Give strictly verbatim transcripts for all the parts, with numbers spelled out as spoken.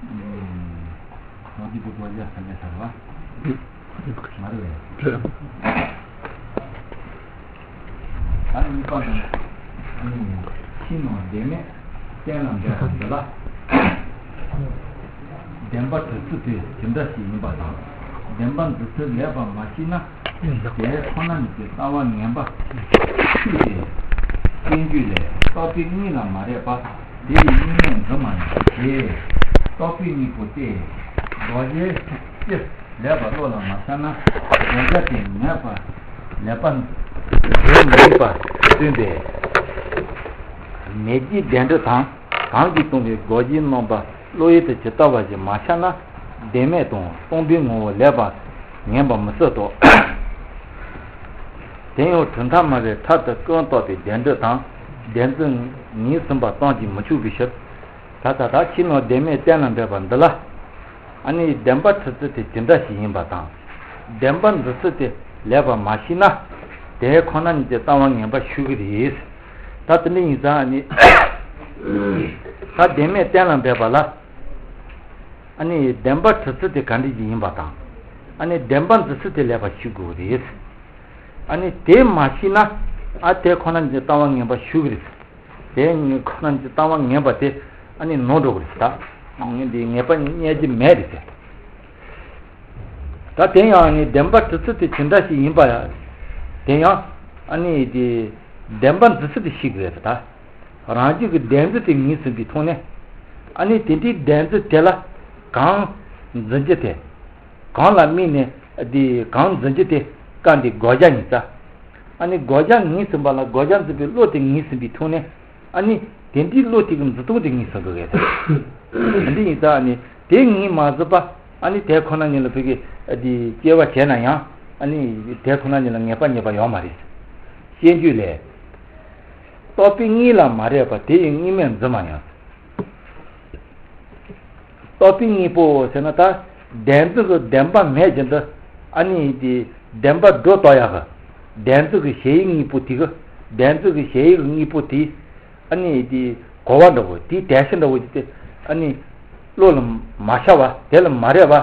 ཨ་འདི་བུ་བ་ཡ་ས་ནས་ས་བ། མ་རེད་པས། ད་གཉིས་པ་དང་། ཕྱི་ནང་བདེན་མེད་གཏན་ལ་འབེབས་པ་འདི་ལ། བདེན་པ་གྲུབ་ཚུལ་དེ་ཇི་འདྲ་ཞིག་ཡིན་པ་དང་། བདེན་པ་འཛིན་ཚུལ་ལེགས་པར་མ་ཤེས་ན། དེ་ཁོ་ན་ཉིད་ཀྱི་ལྟ་བ་ངན་པ་ཞིག་སྟེ། བསྟན་བཅོས་ལས། རྟོག་པས་གཉིས་ལ་མ་རེག་པ། དེ་ཡི་གཉིས་མེད་འཛིན་མ་ཡིན་ཞེས། རྟོག་པའི་དངོས་པོ་སྟེ། དགག་བྱའི་སྤྱི་ལེགས་པར་བློ་ལ་མ་ཤར་ན། དགག་བྱ་དེ་མེད་པ་ལེགས་པར་འཛིན་མི་ནུས་པར་སྟོན་པས། མེད་རྒྱུའི་བདེན་འབྲེལ་དང་། གང་གིས་སྟོང་པའི་དགག་བྱའི་རྣམ་པ་བློ་ཡུལ་དུ་ཇི་ལྟ་བ་བཞིན་མ་ཤར་ན། བདེན་མེད་དང་སྟོང་པའི་ངོ་བོ་ལེགས་པར་ངེས་པ་མི་སྲིད་དོ། དེ་ཡང་གྲུབ་མཐའ་སྨྲ་བས་ཕྲག་ཏུ་ཀུན་བརྟགས་པའི་བདེན་འབྲེལ་དང་། བདེན་རྫུན་ངོས་ཟིན་པ་ཙམ་གྱིས་མི་ཆོག་པའི་ཕྱིར། ད་ལྟ་ད་ཕྱི་ནང་བདེན་མེད་གཏན་ལ་འབེབས་པ་འདི་ལ། ཨ་ནི་བདེན་པ་གྲུབ་ཚུལ་དེ་ཇི་འདྲ་ཞིག་ཡིན་པ་དང་། བདེན་པ་འཛིན་ཚུལ་དེ་ལེགས་པར་མ་ཤེས་ན། དེ་ཁོ་ན་ཉིད་ཀྱི་ལྟ་བ་ངན་པ་ཞུགས་ཀྱི་རེད། ད་དེ་འདྲ་ཡིན་ཙང་ཨ་ནི། ད་བདེན་མེད་གཏན་ལ་འབེབས་པ་ལ། ཨ་ནི་བདེན་པ་གྲུབ་ཚུལ་དེ་ག་འདྲ་ཞིག་ཡིན་པ་དང་། ཨ་ནི་བདེན་པ་འཛིན་ཚུལ་དེ་ལེགས་པར་ཤེས་དགོས་རེད། ཨ་ནི་དེ་མ་ཤེས་ན། ཨ་དེ་ཁོ་ན་ཉིད་ཀྱི་ལྟ་བ་ངན་པ་ཞུགས་ཀྱི་རེད། དེ་ཁོ་ན་ཉིད་ཀྱི་ལྟ་བ་ངན་པ་དེ་ཨ་ནི་ནོར་འགྲོ་གི་རེད་ད། འདི་ངེས་པ་རྙེད་རྒྱུ་མེད་རེད་ཟེར། ད་དེ་ཡང་ཨ་ནི་བདེན་པ་གྲུབ་ཚུལ་དེ་ཇི་འདྲ་ཞིག་ཡིན་པ་ཡང་། དེ་ཡང་ཨ་ནི་དེ་བདེན་པ་འཛིན་ཚུལ་དེ་ཤེས་དགོས་རེད་ད། རང་རྒྱུད་ཀྱི་བདེན་རྫུན་དེ་ངོས་ཟིན་པའི་ཐོག་ནས། ཨ་ནི་དེ་འདྲའི་བདེན་རྫུན་དེ་ལ་གང་འཛིན་རྒྱུ་དེ། གང་ལ་དམིགས་ནས་དེ་གང་འཛིན་རྒྱུ་དེ་སྐབས་འདིའི་དགག་བྱ་ཡིན་ཙང་། ཨ་ནི་དགག་བྱ་ངོས་ཟིན་པ་ལ་དགག་བྱ་འཛིན་པའི་བློ་དེ་ངོས་ཟིན་པའི་ཐོག་ནས། ཨ་ནི་དེ་འདྲའི་བློ་དེ་གི་འཛིན་སྟངས་དེ་ངོས་ཟིན་དགོས་ཀྱི་རེད། དེ་འདྲ་ཡིན་ཙང་ཨ་ནི་དེ་ངོས་མ་ཟིན་པ། ཨ་ནི་དེ་ཁོ་ན་ཉིད་ལ་ཕ་གི་དེ་སྐྱེ་བ་བྱས་ན་ཡང་། ཨ་ནི་དེ་ཁོ་ན་ཉིད་ལ་ངེས་པ་རྙེད་པ་ཡོད་མ་རེད། བཤད་རྒྱུད་ལས། རྟོག་པས་གཉིས་ལ་མ་རེག་པ། དེ་ཡི་གཉིས་མེད་འཛིན་མ་ཡིན། རྟོག་པའི་དངོས་པོ་ཟེར་ན་ད། བདེན་རྫུན་གྱི་བདེན་པ་མེད་ཀྱི་འདི། ཨ་ནི་དེ་བདེན་པ་སྒྲོ་བཏགས་ཡག་གི། བདེན་རྫུན་གྱི་ཞེན་ཡུལ་དངོས་པོ་དེ་གི། བདེན་རྫུན་གྱི་ཞེན་ཡུལ་གྱི་དངོས་པོ་དེ། ཨ་ནི་དེ་གོ་བ་འདྲ་བོ་དེའི་དད་ཤེས་འདྲ་བོ་ཅིག་དེ། ཨ་ནི་བློ་ལ་མ་ཤར་བ། དེ་ལ་མ་རེག་པ།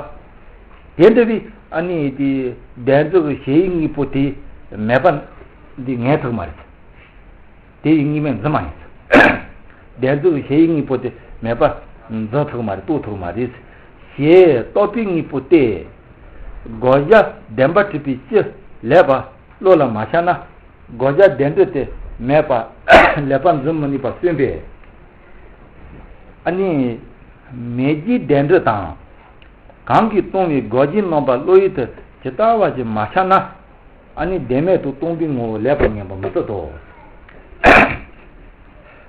དེ་འདྲ་བའི་ཨ་ནི་དེ་བདེན་རྫུན་གྱི་ཞེན་ཡུལ་དངོས་པོ་དེ་མེད་པ་འདི་ངེས་ཐུབ་མ་རེད། དེ་ཡི་གཉིས་མེད་འཛིན་མ་ཡིན། བདེན་རྫུན་གྱི་ཞེན་ཡུལ་དངོས་པོ་དེ་མེད་པ་འཛིན་ཐུབ་མ་རེད། རྟོགས་ཐུབ་མ་རེད། ཞེས་རྟོག་པའི་དངོས་པོ་སྟེ། དགག་བྱ་བདེན་པ་གྲུབ་པའི་སྤྱི་ལེགས་པར་བློ་ལ་མ་ཤར་ན། དགག་བྱ་བདེན་འབྲེལ་དེ་མེད་པ་ལེགས་པར་འཛིན་མི་ནུས་པར་སྟོན་པས། ཨ་ནི། མེད་རྒྱུའི་བདེན་འབྲེལ་དང་། གང་གིས་སྟོང་པའི་དགག་བྱའི་རྣམ་པ་བློ་ཡུལ་དུ་ཇི་ལྟ་བ་བཞིན་མ་ཤར་ན། ཨ་ནི་བདེན་མེད་དང་སྟོང་པའི་ངོ་བོ་ལེགས་པར་ངེས་པ་མི་སྲིད་དོ།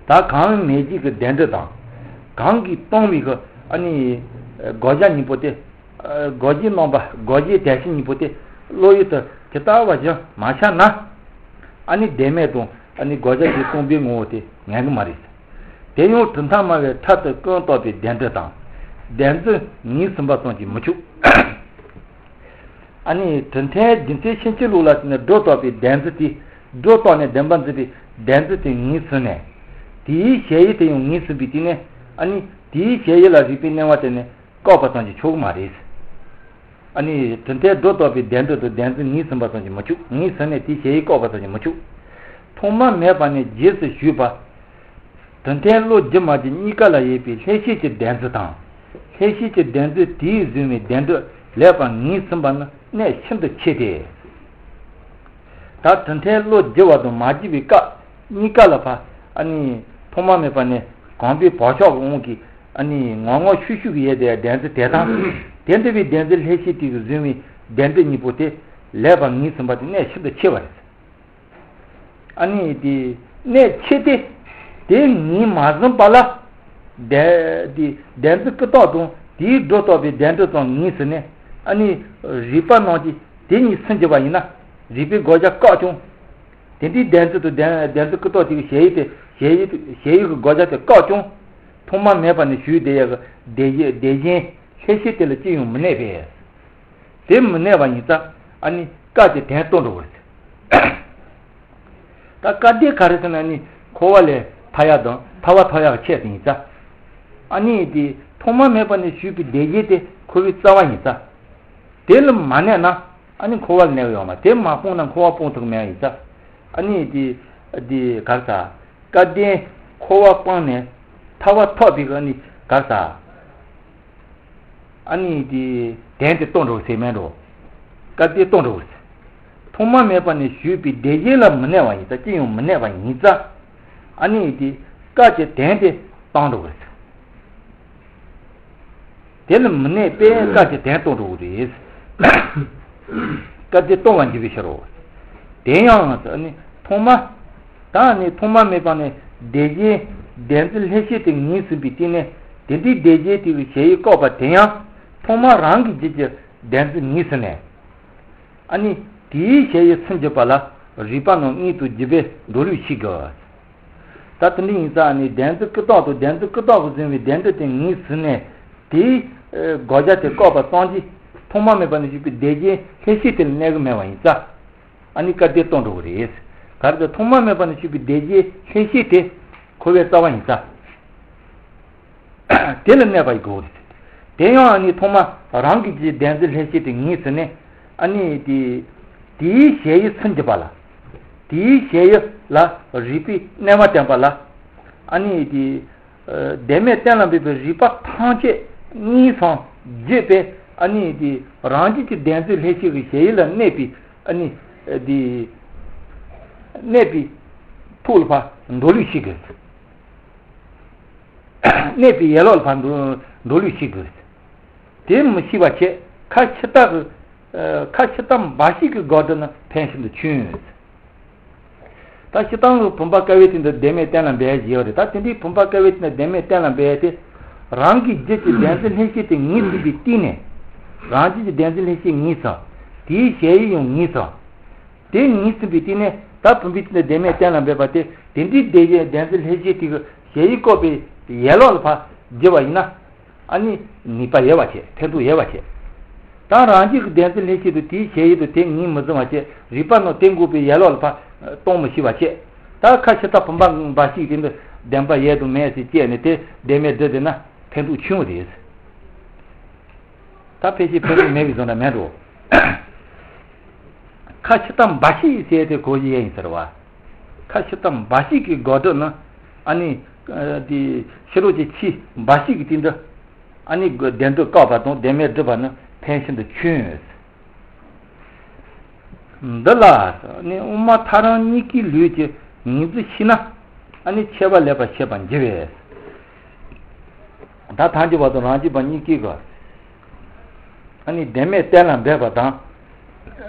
ད་གང་མེད་རྒྱུ་གི་བདེན་འབྲེལ་དང་། གང་གིས་སྟོང་པའི་གི་ཨ་ནི་དགག་བྱ་གཉིས་པོ་དེ། དགག་བྱའི་རྣམ་པ། དགག་བྱའི་དད་ཤེས་གཉིས་པོ་དེ་བློ་ཡུལ་དུ་ཇི་ལྟ་བ་བཞིན་མ་ཤར་ན། ཨ་ནི་བདེན་མེད་དང་ཨ་ནི་དགག་བྱ་གཉིས་སྟོང་པའི་ངོ་བོ་དེ་ངེས་གི་མ་རེད། དེ་ཡང་གྲུབ་མཐའ་སྨྲ་བས་ཕྲག་ཏུ་ཀུན་བརྟགས་པའི་བདེན་འབྲེལ་དང་། བདེན་རྫུན་ངོས་ཟིན་པ་ཙམ་གྱིས་མི་ཆོག། ཨ་ནི་གྲུབ་མཐའི་རྒྱུ་མཚན་ཕྱིན་ཅི་ལོག་ལ་བརྟེན་ནས་སྒྲོ་བཏགས་པའི་བདེན་རྫུན་དེ། སྒྲོ་བཏགས་ནས་བདེན་པར་འཛིན་པའི་བདེན་རྫུན་དེ་ངོས་ཟིན་ནས། དེའི་ཞེན་ཡུལ་དེ་ཡང་ངོས་ཟིན་པའི་སྟེང་ནས། ཨ་ནི་དེའི་ཞེན་ཡུལ་ལ་རིགས་པའི་གནས་པ་དེ་ནི་བཀག་པ་ཙམ་གྱིས་ཆོག་གི་མ་རེད། ཨ་ནི་གྲུབ་མཐས་སྒྲོ་བཏགས་པའི་བདེན་འབྲེལ་དང་བདེན་རྫུན་ངོས་ཟིན་པ་ཙམ་གྱིས་མི་ཆོག། ངོས་ཟིན་ནས་དེའི་ཞེན་ཡུལ་བཀག་པ་ཙམ་གྱིས་མི་ཆོག། ཐོག་མ་མེད་པ་ནས་རྗེས་སུ་ཞུགས་པ། གྲུབ་མཐས་བློ་སྒྱུ་མ་བསྒྱུར་གཉིས་ཀ་ལ་ཡོད་པའི་ལྷན་སྐྱེས་ཀྱི་བདེན་རྫུན་དང་། ལྷན་སྐྱེས་ཀྱི་བདེན་རྫུན་དེས་བཟུང་བའི་བདེན་འབྲེལ་ལེགས་པར་ངོས་ཟིན་པ་ནི་གནད་ཤིན་ཏུ་ཆེ་སྟེ། ད་གྲུབ་མཐས་བློ་བསྒྱུར་བ་དང་མ་བསྒྱུར་བའི་སྐབས་གཉིས་ཀ་ལ་ཕར། ཨ་ནི་ཐོག་མ་མེད་པ་ནས་གོམས་པའི་བག་ཆགས་ཀྱི་དབང་གིས། ཨ་ནི་ངོ་ངོ་ཤུགས་ཤུགས་ཀྱིས་ཡལ་བསྡད་བདེན་རྫུན་དེ་དང་། དེ་འདྲ་བའི་བདེན་རྫུན་ལྷན་སྐྱེས་དེ་གིས་བཟུང་བའི་བདེན་འབྲེལ་གཉིས་པོ་དེ་ལེགས་པར་ངོས་ཟིན་པ་དེ་གནད་ཤིན་ཏུ་ཆེ་བ་རེད། ཨ་ནི་དེ་གནད་ཆེ་སྟེ། དེ་ངོས་མ་ཟིན་པ་ལ། བདེན་དེ་བདེན་རྫུན་ཀུན་བརྟགས་དང་དེའི་སྒྲོ་བཏགས་པའི་བདེན་འབྲེལ་ཙམ་ངོས་ཟིན་ནས། ཨ་ནི་རིགས་པ་རྣམས་ཀྱིས་དེ་གཉིས་སུན་འབྱིན་པ་ཡིན་ན། རིགས་པས་དགག་བྱ་བཀག་ཀྱང་། དེ་འདྲའི་བདེན་རྫུན་དང་བདེན་བདེན་རྫུན་ཀུན་བརྟགས་དེ་གི་ཞེན་ཡུལ་དེ་ཞེན་ཡུལ་ཞེན་ཡུལ་གྱི་དགག་བྱ་དེ་བཀག་ཀྱང་། ཐོག་མ་མེད་པ་ནས་ཞུགས་བསྡད་ཡག་གི་བདེན་བདེན་ཞེན་ལྷན་སྐྱེས་དེ་ལ་ཅི་ཡང་མི་གནས་པས། དེ་མི་གནས་པ་ཡིན་ཙང་། ཨ་ནི་སྐབས་དེ་དོན་རྟོགས་འགྲོ་བ་རེད། ད་སྐབས་དེ་ག་རེ་ཟེར་ན་ནི་འཁོར་བ་ལས་ཐར་ཡག་དང་ཐར་པ་ཐོབ་ཡག་གི་ཆེད་དུ་ཡིན་ཙང་། ཨ་ནི་དེ་ཐོག་མ་མེད་པ་ནས་ཞུགས་པའི་དེ་བཞིན་དེ་འཁོར་བའི་རྩ་བ་ཡིན་ཙང་། དེ་ལ་མ་གནས་ན་ཨ་ནི་འཁོར་བ་ལ་གནས་ཀྱི་ཡོད་མ་རེད། དེ་མ་སྤངས་ན་འཁོར་བ་སྤོང་ཐུབ་ཀྱི་མེད་པ་ཡིན་ཙང་། ཨ་ནི་དེ་དེ་གར་ས་སྐལ་ལྡན་འཁོར་བ་སྤངས་ནས་ཐར་པ་ཐོབ་པའི་ཨ་ནི་གར་ས། ཨ་ནི་དེ་གདན་དེ་སྟོར་འགྲོ་ཟེར་མེད་འགྲོ། བཀའ་དེ་སྟོར་འགྲོ་ཟེར། ཐོག་མ་མེད་པ་ནས་ཞུགས་པའི་དེ་བཞིན་ལ་མི་གནས་པ་ཡིན་ཙང་ཅི་ཡང་མི་གནས་པ་ཡིན་ཙང་། ཨ་ནི་དེ་བཀའ་གྱི་གདན་དེ་སྟོར་འགྲོ་ཟེར། དེ་ལ་མི་གནས་པས་བཀའ་གྱི་གདན་སྟོར་འགྲོ་རེད། བཀའ་དེ་སྟོར་བར་འགྱུར་བའི་ཕྱིར་རོ། དེ་ཡང་ནི་ཐོག་མ། ད་ནི་ཐོག་མ་མེད་པ་ནས་དེ་བཞིན་གདན་འཛིན་ལྷན་སྐྱེས་དེ་ངེས་ཟིན་པའི་སྟེང་ནས་དེ་འདྲའི་དེ་བཞིན་དེ་གི་གཞལ་ཡས་བཀོད་པ་དེ་ཡང་ཐོག་མ་རང་གི་རྒྱུད་ཀྱི་གདན་འཛིན་ངེས་ཟིན་ནས། ཨ་ནི་དེའི་གཞལ་ཡས་མཚོན་གྱུར་པ་ལ་རིགས་པ་རྣམས་དངོས་སུ་བརྒྱུད་པས་འགྲོ་ལུགས་ཤེས་དགོས། ད་དེ་འདྲ་ཡིན་ཙང་ནི་གདན་འཛིན་ཀུན་བརྟགས་དང་གདན་འཛིན་ཀུན་བརྟགས་ཀྱིས་འཛིན་པའི་གདན་འདྲེན་དེ་ངེས་ཟིན་ནས་དེའི་དགག་བྱ་དེ་བཀོད་པ་ཙམ་གྱིས་ཐོག་མ་མེད་པ་ནས་ཞུགས་པའི་དེ་བཞིན་ལྷན་སྐྱེས་དེ་ལ་གནས་ཀྱི་མེད་པ་ཡིན་ཙང་། ཨ་ནི་བཀའ་དེ་སྟོར་འགྲོ་གི་རེད། ག་རེ་ཟེར་ཐོག་མ་མེད་པ་ནས་ཞུགས་པའི་དེ་བཞིན་ལྷན་སྐྱེས་དེ་འཁོར་བའི་རྩ་བ་ཡིན་ཙང་། དེ་ལ་གནས་པ་ཡི་དགོས་རེད། དེ་ཡང་ནི་ཐོག་མ་རང་གི་རྒྱུད་གདན་འཛིན་ལྷན་སྐྱེས་དེ་ངེས་ཟིན་ནས། ཨ་ནི་དེ་དེའི་གཞལ་ཡས་མཚོན་གྱུར་པ་ལ། དེའི་གཞལ་ཡས་ལ་རིགས་པས་གནས་པ་བསྟན་པ་ལ། ཨ་ནི་དེ་གདོད་མའི་གཏན་ལ་འབེབས་པའི་རིགས་པ་ཐམས་ཅད་དངོས་སུ་བརྗོད་པས། ཨ་ནི་དེ་རང་རྒྱུད་ཀྱི་གདན་འཛིན་ལྷན་སྐྱེས་ཀྱི་གཞལ་ཡས་ལ་གནས་པའི་ཨ་ནི་དེ་གནས་པའི་ཐོག་ལ་ཕར་འགྲོ་ལུགས་ཤེས་དགོས། གནས་པའི་ཡན་ལག་ལ་ཕར་འགྲོ་འགྲོ་ལུགས་ཤེས་དགོས། དེ་མི་ཤེས་པ་བྱས་ཁ་ཕྱི་ལྟ་གི་ཁ་ཕྱི་ལྟ་འབའ་ཞིག་གི་དགག་སྒྲུབ་ནི་ཕན་ཤིན་ཏུ་ཆུང་། ད་སྤྱིར་བཏང་གི་བུམ་པ་དཀར་པོའི་སྟེང་དུ་གདོད་མའི་གཏན་ལ་འབེབས་བྱས་པ་རེད། ད་དེ་འདྲའི་བུམ་པ་དཀར་པོའི་སྟེང་དུ་གདོད་མའི་གཏན་ལ་འབེབས་ཏེ། རང་གི་རྒྱུད་ཀྱི་གདན་འཛིན་ལྷན་སྐྱེས་དེ་ངེས་ཟིན་པའི་སྟེང་ནས། རང་རྒྱུད་ཀྱི་གདན་འཛིན་ལྷན་སྐྱེས་ངེས་སོ། དེའི་གཞལ་ཡས་ཡང་ངེས་སོ། དེ་ངེས་ཟིན་པའི་སྟེང་ནས་ད་བུམ་པའི་སྟེང་དུ་གདོད་མའི་གཏན་ལ་འབེབས་པ་དེ་དེ་འདྲའི་དེ་གདན་འཛིན་ལྷན་སྐྱེས་དེ་གི་གཞལ་ཡས་བཀོད་པའི་ཡན་ལག་ལ་ཕར་བསྒྱུར་བ་ཡིན་ན། ཨ་ནི་ནུས་པ་ཡོད་པ་བྱས། ཕན་ཐོགས་ཡོད་པ་བྱས། ད་རང་རྒྱུད་ཀྱི་གདན་འཛིན་ལྷན་སྐྱེས་དེ་དེའི་གཞལ་ཡས་དེ་དེ་ངེས་མི་ཟིན་པ་བྱས། རིགས་པ་རྣམས་དེ་འགོག་པའི་ཡན་ལག་ལ་ཕར་གཏོང་མི་ཤེས་པ་བྱས། ད་ཁ་ཕྱི་ལྟ་བུམ་པ་འབའ་ཞིག་དེ་འདི་བདེན་པ་ཡོད་དང་མེད་ཟེར་བྱས་ནས་དེ་གདོད་མའི་སྒྲུབ་བྱས་ན་ཕན་ཐོགས་ཆུང་བ་རེད། ད་ཕལ་ཆེར་ཕན་ཐོགས་མེད་པའི་བཟོ་འདྲ་མེད་འགྲོ། ཁ་ཕྱི་ལྟ་འབའ་ཞིག་ཟེར་དེ་གོ་གཞི་ཡས་ཡིན་ཟེར་བ། ཁ་ཕྱི་ལྟ་འབའ་ཞིག་གི་དགག་སྒྲུབ་ནི། ཨ་ནི་དེ་ཕྱི་རོལ་གྱི་ཆོས་འབའ་ཞིག་གི་སྟེང་དུ། ཨ་ནི་གདོད་འགྲེལ་བཀག་པ་དང་གདོད་མའི་སྒྲུབ་པ་ནི་ཕན་ཤིན་ཏུ་ཆུང་། འདི་ལ་ནི་དབུ་མ་ཐལ་རང་གཉིས་ཀའི་ལུགས་ཀྱི་ངེས་འཛིན་ཤེས་ན། ཨ་ནི་ཁྱད་པར་ལེགས་པར་ཤེས་པར་འགྱུར་བས། ད་ཐལ་འགྱུར་བ་དང་རང་རྒྱུད་པ་གཉིས་ཀའི་གི། ཨ་ནི་གདོད་མའི་གཏན་ལ་འབེབས་པ་དང་།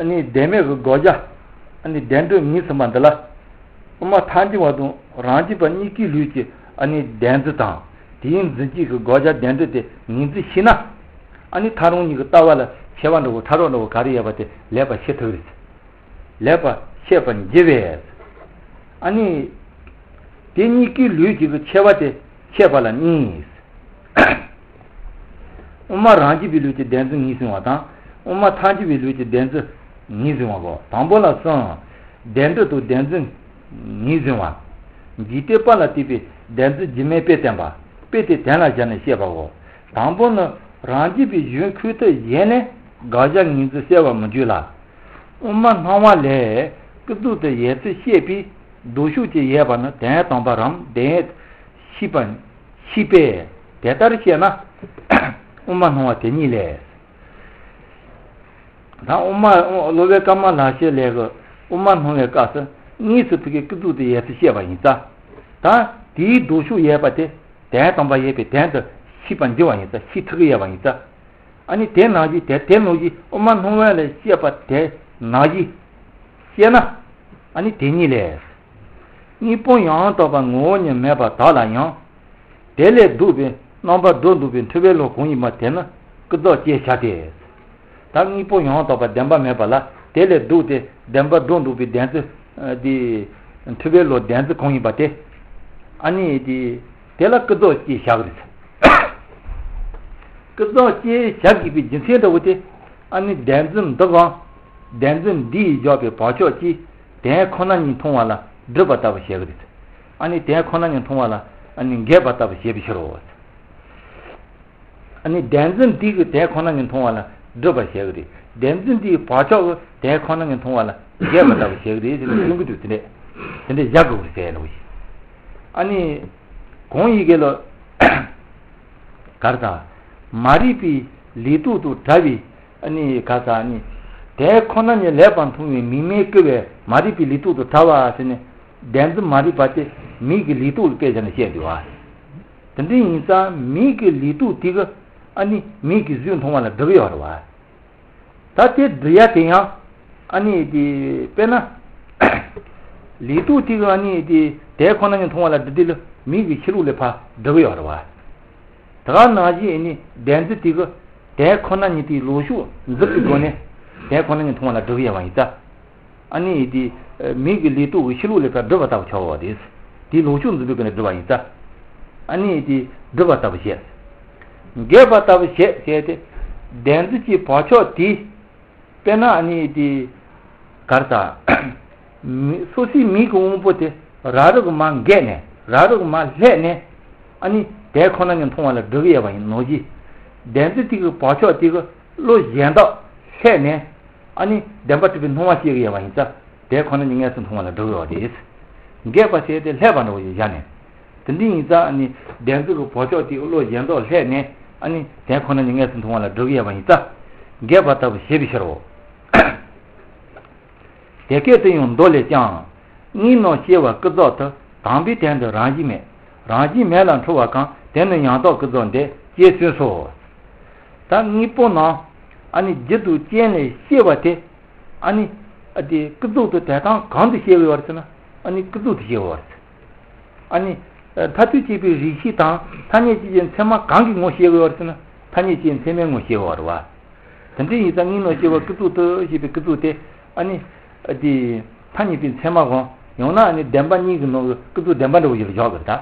ཨ་ནི་གདོད་མའི་གི་དགག་བྱ། ཨ་ནི་གདོད་འགྲེལ་ངེས་ཟིན་པ་འདི་ལ། དབུ་མ་ཐལ་འགྱུར་བ་དང་རང་རྒྱུད་པ་གཉིས་ཀའི་ལུགས་ཀྱི་ཨ་ནི་གདན་འཛིན་དང་། དེའི་འཛིན་སྤྱོད་ཀྱི་དགག་བྱ་གདོད་འགྲེལ་དེ་ངེས་འཛིན་ཤེས་ན། ཨ་ནི་ཐལ་རང་གཉིས་ཀྱི་ལྟ་བ་ལ་ཁྱད་པར་འདྲ་བོ་ཕྲ་རགས་འདྲ་བོ་ག་རེ་ཡོད་པ་དེ་ལེགས་པར་ཤེས་ཐུབ་རེད། ལེགས་པར་ཤེས་པར་འགྱུར་བས། ཨ་ནི། དེ་གཉིས་ཀའི་ལུགས་ཀྱི་ཁྱད་པར་དེ་ཤེས་པ་ལ་གཉིས། དབུ་མ་རང་རྒྱུད་པའི་ལུགས་ཀྱི་གདན་འཛིན་ངེས་ཟིན་པ་དང་། དབུ་མ་ཐལ་འགྱུར་བའི་ལུགས་ཀྱི་གདན་འཛིན་ངེས་ཟིན་པ་གོ། དང་པོ་ལ་གསུམ། གདན་འགྲེལ་དང་གདན་འཛིན་ངེས་ཟིན་པ། འཇིག་རྟེན་པ་ལ་ལྟོས་པའི་གདན་འཛིན་སྒྱུ་མའི་དཔེ་བསྟན་པ། དཔེ་དེ་དོན་ལ་བཞག་ནས་བཤད་པའོ། དང་པོ་ནི་རང་རྒྱུད་པའི་གཞུང་ཁུངས་ཐུབ་གཞན་ལས་དགག་བྱ་ངེས་འཛིན་གསལ་བར་མི་འགྱུར་ལ། དབུ་མ་སྣང་བ་ལས་ཀུན་རྫོབ་ཏུ་ཡོད་ཚུལ་བཤད་པའི་ལྡོག་ཕྱོགས་ཀྱི་ཡོད་པ་ནི་དོན་དམ་པར་རམ་དོན་ཡོད་ཤེས་པ་ཤེས་པས་དེ་ལྟར་བཤད་ན། དབུ་མ་སྣང་བ་དེ་ཉིད་ལས། ད་དབུ་མ་གློ་བུར་དཀར་དམར་ལག་ཤེས་ལས་ཀྱི་དབུ་མ་སྣང་བའི་སྐབས་སུ་དངོས་སུ་ཕ་གིའི་ཀུན་རྫོབ་ཏུ་ཡོད་ཚུལ་བཤད་པ་ཡིན་ཙང་། ད་དེའི་ལྡོག་ཕྱོགས་ཡོད་པ་དེ་དོན་དམ་པར་ཡོད་པའི་དོན་དུ་ཤེས་པར་འགྱུར་བ་ཡིན་ཙང་ཤེས་ཐུབ་ཀྱི་ཡོད་པ་ཡིན་ཙང་། ཨ་ནི་དེ་ནང་བཞིན་དེ་དེ་ནང་བཞིན་དབུ་མ་སྣང་བ་ལས་བཤད་པ་དེ་ནང་བཞིན་བཤད་ན། ཨ་ནི་དེ་ཉིད་ལས། དངོས་པོ་ཡང་དག་པར་ངོ་བོ་ཉིད་མེད་པར་བདག་ལ་ཡང་། དེ་ལས་ལྡོག་པའི་རྣམ་པར་སྒྲོ་འདོགས་པའི་འཁྲུལ་པའི་བློ་གང་ཡིན་པ་དེ་ནི་ཀུན་རྫོབ་ཅེས་བྱ་སྟེ། ད་དངོས་པོ་ཡང་དག་པར་བདེན་པ་མེད་པ་ལ་དེ་ལས་ལྡོག་སྟེ་བདེན་པར་སྒྲོ་འདོགས་པའི་བདེན་རྫུན་དེ་འཁྲུལ་པའི་བློ་བདེན་རྫུན་གང་ཡིན་པ་དེ། ཨ་ནི་དེ་དེ་ལ་ཀུན་རྫོབ་ཅེས་བྱ་གི་རེད། ཀུན་རྫོབ་ཅེས་བྱ་དགོས་པའི་རྒྱུ་མཚན་འདྲ་བོ་དེ། ཨ་ནི་བདེན་རྫུན་འདི་གང་། བདེན་རྫུན་འདི་ཡིས་འཇོག་པའི་བག་ཆགས་ཀྱིས་དོན་ཁོ་ན་ཉིད་མཐོང་བ་ལ་སྒྲིབ་པ་ལྟ་བུ་བྱེད་ཀྱི་རེད། ཨ་ནི་དོན་ཁོ་ན་ཉིད་མཐོང་བ་ལ་ཨ་ནི་འགེབས་པ་ལྟ་བུ་བྱེད་པའི་ཕྱིར་རོ། ཨ་ནི་བདེན་རྫུན་འདི་གི་དོན་ཁོ་ན་ཉིད་མཐོང་བ་ལ་སྒྲུབ་པར་བྱེད་ཀྱི་རེད། བདེན་རྫུན་འདི་གི་བག་ཆགས་ཀྱི་དོན་ཁོ་ན་ཉིད་མཐོང་བ་ལ་འགལ་བ་ལྟ་བུ་བྱེད་ཀྱི་རེད་ཟེར་ནས་གསུང་གི་འདུག་དེ་འདྲས་དེ་འདྲས་བཞག་དགོས་ཀྱི་རེད་ཟེར་ནས་བཤད། ཨ་ནི་གོང་ཡི་གེ་ལ་གར་དང་མ་རིག་པའི་ལུས་སྟོབས་དང་བྲལ་བའི་ཨ་ནི་ག་ས་ཨ་ནི་དེ་ཁོ་ན་ཉིད་ལེགས་པར་མཐོང་བའི་མིག་མི་བསྐུལ་བས་མ་རིག་པའི་ལུས་སྟོབས་དང་བྲལ་བ་ཟེར་ནས་བདེན་རྫུན་མ་རིག་པ་དེ་མིག་གི་ལུས་སྟོབས་ལ་དཔེ་བཞག་ནས་བཤད་འདུག་བ། དེ་འདྲ་ཡིན་ཙང་མིག་གི་ལུས་སྟོབས་དེ་གི་ཨ་ནི་མིག་གིས་གཟུགས་མཐོང་བ་ལ་སྒྲུབ་ཀྱི་ཡོད་རེད་བ། ད་དེ་སྒྲུབ་ཡ་དེ་ཡང་ཨ་ནི་དེ་དཔེར་ན་ལུས་སྟོབས་དེ་གི་ཨ་ནི་དེ་དེ་ཁོ་ན་ཉིད་མཐོང་བ་ལ་སྒྲུབ་དུས་ལ་མིག་གི་ཕྱི་ལོགས་ལ་ཕར་སྒྲུབ་ཀྱི་ཡོད་རེད་བ། དེ་ག་ནང་བཞིན་ཨ་ནི་བདེན་རྫུན་དེ་གི་དེ་ཁོ་ན་ཉིད་དེའི་ལོག་ཕྱོགས་འཛིན་པའི་སྒོ་ནས་དེ་ཁོ་ན་ཉིད་མཐོང་བ་ལ་སྒྲུབ་ཀྱི་ཡོད་པ་ཡིན་ཙང་། ཨ་ནི་དེ་མིག་གི་ལུས་སྟོབས་ཀྱི་ཕྱི་ལོགས་ལ་ཕར་སྒྲུབ་པ་ལྟ་བུ་ཆགས་པ་རེད། དེའི་ལོག་ཕྱོགས་འཛིན་པའི་སྒོ་ནས་སྒྲུབ་པ་ཡིན་ཙང་། ཨ་ནི་དེ་སྒྲུབ་པ་ལྟ་བུ་བཤད། འགལ་བ་ལྟ་བུ་བཤད་ཟེར་ཏེ། བདེན་རྫུན་གྱི་བག་ཆགས་དེ། དཔེར་ན་ཨ་ནི་དེ་གར་དང་། མི་སོ་སོའི་མིག་གི་དབང་པོ་དེ་རབ་རིབ་ཀྱི་མར་འགགས་ནས་རབ་རིབ་ཀྱི་མར་ལྷད་ནས་ཨ་ནི་དེ་ཁོ་ན་ཉིད་མཐོང་བ་ལ་སྒྲུབ་ཀྱི་ཡོད་པ་ཡིན་ནོ་གི། བདེན་རྫུན་དེ་གི་བག་ཆགས་དེ་གི་བློ་གཞན་དག་ལྷད་ནས་ཨ་ནི་བདེན་པ་གྲུབ་པའི་སྣང་བ་སྐྱེ་གི་ཡོད་པ་ཡིན་ཙང་དེ་ཁོ་ན་ཉིད་དངོས་སུ་མཐོང་བ་ལ་སྒྲུབ་ཀྱི་ཡོད་རེད། འགགས་པ་ཟེར་དེ་ལྷད་པ་འདྲ་བོ་ཞིག་བཞག་ནས། དེ་འདྲ་ཡིན་ཙང་ཨ་ནི་བདེན་རྫུན་གྱི་བག་ཆགས་དེ་བློ་གཞན་དག་ལྷད་ནས་ཨ་ནི་དེ་ཁོ་ན་ཉིད་དངོས་སུ་མཐོང་བ་ལ་སྒྲུབ་ཀྱི་ཡོད་པ་ཡིན་ཙང་། འགགས་པ་ལྟ་བུ་བྱེད་པའི་ཕྱིར་རོ། དེ་སྐད་དུ་ཡང་མདོ་ལས་ཀྱང་། དངོས་རྣམས་སྐྱེ་བ་ཀུན་རྫོབ་ཏུ། དམ་པའི་དོན་དུ་རང་བཞིན་མེད། རང་བཞིན་མེད་ལ་འཁྲུལ་བ་གང་། དེ་ནི་ཡང་དག་ཀུན་རྫོབ་འདས། ཅེས་གསུངས་སོ། ད་དངོས་པོ་རྣམས་ཨ་ནི་རྒྱུ་དང་རྐྱེན་ལས་སྐྱེ་བ་དེ། ཨ་ནི་ཨ་དེ་ཀུན་རྫོབ་ཏུ་དེ་དང་གང་དུ་སྐྱེ་བའི་བར་ཟེར་ན། ཨ་ནི་ཀུན་རྫོབ་ཏུ་སྐྱེ་བའི་བར་ཟེར། ཨ་ནི་མཐར་ཐུག་སྐྱེས་པའི་རིགས་ཤེས་དང་ཐ་སྙད་ཅན་གྱི་མཚན་མ་གང་གི་ངོ་སྐྱེ་བའི་བར་ཟེར་ན། ཐ་སྙད་ཅན་མཚན་མའི་ངོ་སྐྱེ་བའི་བར་བ། དེ་འདྲ་ཡིན་ཙང་དངོས་རྣམས་སྐྱེ་བ་ཀུན་རྫོབ་ཏུ་ཞེས་པའི་ཀུན་རྫོབ་དེ་ཨ་ནི་ཨ་དེ་ཐ་སྙད་པའི་མཚན་མ་གང་ཡང་ན་ཨ་ནི་བདེན་པ་གཉིས་ཀྱི་ནང་གི་ཀུན་རྫོབ་བདེན་པ་འདྲ་བོ་ཞིག་ལ་བཞག་གི་རེད་ད།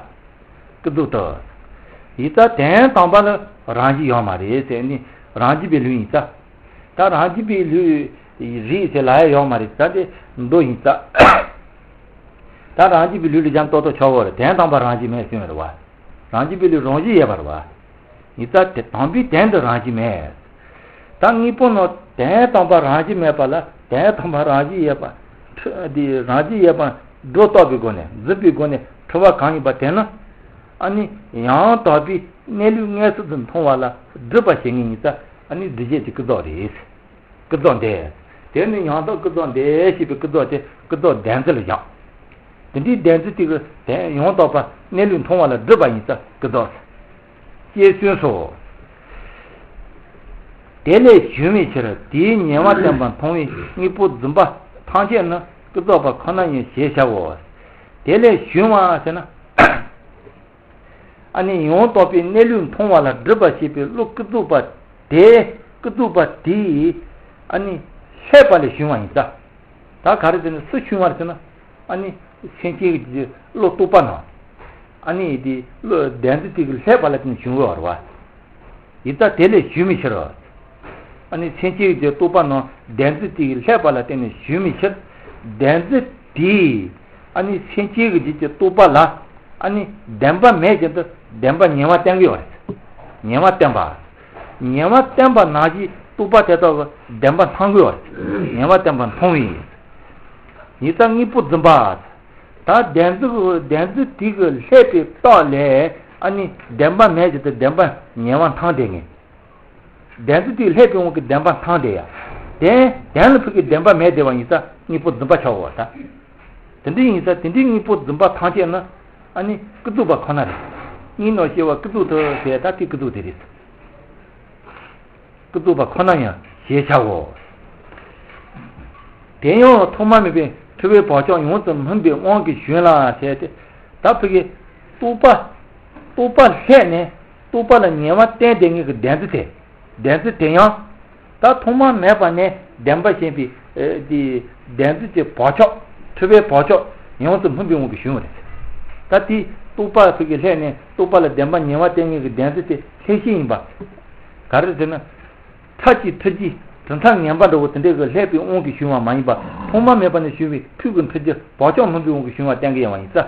ཀུན་རྫོབ་ཏུ། ཡིན་ཙང་དོན་དམ་པ་ལ་རང་བཞིན་ཡོད་མ་རེད་ཟེར་ནས་རང་རྒྱུད་པའི་ལུགས་ཡིན་ཙང་། ད་རང་རྒྱུད་པའི་ལུགས་རེད་ཟེར་ལབ་ཡ་ཡོད་མ་རེད་ད་དེ་མདོ་ཡིན་ཙང་། ད་རང་རྒྱུད་པའི་ལུགས་ལ་སྦྱར་ན་ཏོག་ཏོག་ཆོག་གི་རེད། དོན་དམ་པ་རང་བཞིན་མེད་གསུངས་རེད་བ། རང་རྒྱུད་པའི་ལུགས་རང་བཞིན་ཡོད་པ་རེད་བ། ཡིན་ཙང་དེ་དམ་པའི་དོན་དུ་རང་བཞིན་མེད། ད་དངོས་པོ་རྣམས་དོན་དམ་པ་རང་བཞིན་མེད་པ་ལ་དོན་དམ་པ་རང་བཞིན་ཡོད་པ། འཁྲུལ་དེ་རང་བཞིན་ཡོད་པ་སྒྲོ་བཏགས་པའི་སྒོ་ནས་འཛིན་པའི་སྒོ་ནས་འཁྲུལ་བ་གང་ཡིན་པ་དེ་ནི། ཨ་ནི་ཡང་དག་པའི་གནས་ལུགས་དངོས་སུ་མཐོང་བ་ལ་སྒྲུབ་པ་བྱེད་ངེས་ཡིན་ཙང་ཨ་ནི་སྒྲུབ་བྱེད་ཀྱི་ཀུན་རྫོབ་རེད། ཀུན་རྫོབ་འདས། དེ་ནི་ཡང་དག་ཀུན་རྫོབ་འདས་ཞེས་པའི་ཀུན་རྫོབ་དེ་ཀུན་རྫོབ་བདེན་རྫུན་ལ་བཞག་དེ་འདྲའི་བདེན་རྫུན་དེ་གི་དོན་ཡང་དག་པ་གནས་ལུགས་མཐོང་བ་ལ་སྒྲུབ་པ་ཡིན་ཙང་ཀུན་རྫོབ། ཅེས་གསུངས་སོ། དེ་ལས་གཞན་མེད་ཕྱིར། དེའི་ཉེ་བར་བསྟན་པ་མཐོང་བའི་དངོས་པོ་བརྫུན་པ་ཐམས་ཅད་ནི་ཀུན་རྫོབ་པ་ཁོ་ན་ཡིན་ཞེས་བྱའོ། དེ་ལས་གཞན་པ་ཟེར་ན། ཨ་ནི་ཡང་དག་པའི་གནས་ལུགས་མཐོང་བ་ལ་སྒྲུབ་པ་བྱེད་པའི་བློ་ཀུན་རྫོབ་པ་དེ་ཀུན་རྫོབ་པ་དེས་ཨ་ནི་ལྷད་པ་ལས་བྱུང་བ་ཡིན་ཙང་། ད་ག་རེ་ཟེར་ན་སུ་བྱུང་བ་རེད་ཟེར་ན། ཨ་ནི་སེམས་ཅན་གྱི་བློ་རྟོག་པ་ན། ཨ་ནི་དེ་བློ་བདེན་རྫུན་དེ་གི་ལྷད་པ་ལ་བརྟེན་ནས་བྱུང་བ་རེད་བ། ཡིན་ཙང་དེ་ལས་གཞན་མེད་ཕྱིར། ཨ་ནི་སེམས་ཅན་གྱི་རྟོག་པ་རྣམས་བདེན་རྫུན་དེ་ལྷད་པ་ལ་བརྟེན་ནས་བྱུང་མི་ཕྱིར། བདེན་རྫུན་དེས་ཨ་ནི་སེམས་ཅན་གྱི་རྒྱུད་ཀྱི་རྟོག་པ་ལ་ཨ་ནི་བདེན་པ་མེད་བཞིན་དུ་བདེན་པ་ཉེ་བར་བསྟན་གྱི་ཡོད་རེད། ཉེ་བར་བསྟན་པ། ཉེ་བར་བསྟན་པ་ནང་བཞིན་རྟོག་པ་དེ་དག་གི་བདེན་པ་མཐོང་གི་ཡོད་རེད། ཉེ་བར་བསྟན་པ་མཐོང་བས། ཡིན་ཙང་དངོས་པོ་བརྫུན་པ། ད་བདེན་རྫུན་བདེན་རྫུན་དེ་གི་ལྷད་པའི་རྟགས་ལས་ཨ་ནི་བདེན་པ་མེད་བཞིན་དུ་བདེན་པ་ཉེ་བར་མཐོང་བསྡད་ངེས། བདེན་རྫུན་དེ་ལྷད་པའི་དབང་གིས་བདེན་པ་མཐོང་བསྡད་ཡ། དེ་དོན་ལ་ཕུགས་ཀྱི་བདེན་པ་མེད་བསྡད་པ་ཡིན་ཙང་དངོས་པོ་བརྫུན་པ་ཆགས་འོ་ད། དེ་འདྲ་ཡིན་ཙང་དེ་འདྲའི་དངོས་པོ་བརྫུན་པ་ཐམས་ཅད་ནི་ཨ་ནི་ཀུན་རྫོབ་པ་ཁོ་ན་རེད། དངོས་རྣམས་སྐྱེ་བ་ཀུན་རྫོབ་ཏུ་ཟེར་ད་དེ་ཀུན་རྫོབ་དེ་རེད། ཀུན་རྫོབ་པ་ཁོ་ན་ཡང་ཞེས་བྱའོ། དེ་ཡང་ཐོག་མ་མེད་པའི་འཁྲུལ་པའི་བག་ཆགས་ཡོངས་སུ་སྨིན་པའི་དབང་གིས་བྱུང་ལ་ཟེར་ཏེ། ད་ཕ་གི་རྟོག་པ། རྟོག་པ་ལྷད་ནས་རྟོག་པ་ལ་ཉེ་བར་བསྟན་བསྡད་ངེས་ཀྱི་བདེན་རྫུན་དེ། བདེན་རྫུན་དེ་ཡང་། ད་ཐོག་མ་མེད་པ་ནས་བདེན་པ་ཞེན་པའི་ཨེ་དེ་བདེན་རྫུན་གྱི་བག་ཆགས་འཁྲུལ་པའི་བག་ཆགས་ཡོངས་སུ་སྨིན་པའི་དབང་གིས་བྱུང་བ་རེད། ད་དེའི་རྟོག་པ་ཕ་གི་ལྷད་ནས་རྟོག་པ་ལ་བདེན་པ་ཉེ་བར་བསྟན་ངེས་ཀྱི་བདེན་རྫུན་དེ་ལྷད་བྱེད་ཡིན་པ། ག་རེ་ཟེར་ན། ཁྲག་གི་འཁྲུལ་རྒྱུ་དྲི་མཚམས་ངན་པ་འདྲ་བོ་དེ་འདྲའི་གི་ལྷད་པའི་དབང་གིས་བྱུང་བ་མ་ཡིན་པ་ཐོག་མ་མེད་པ་ནས་བྱུང་བའི་འཁྲུལ་གྱི་འཁྲུལ་རྒྱུ་བག་ཆགས་སྨིན་པའི་དབང་གིས་བྱུང་བ་བསྟན་གྱི་ཡོད་པ་ཡིན་ཙང་།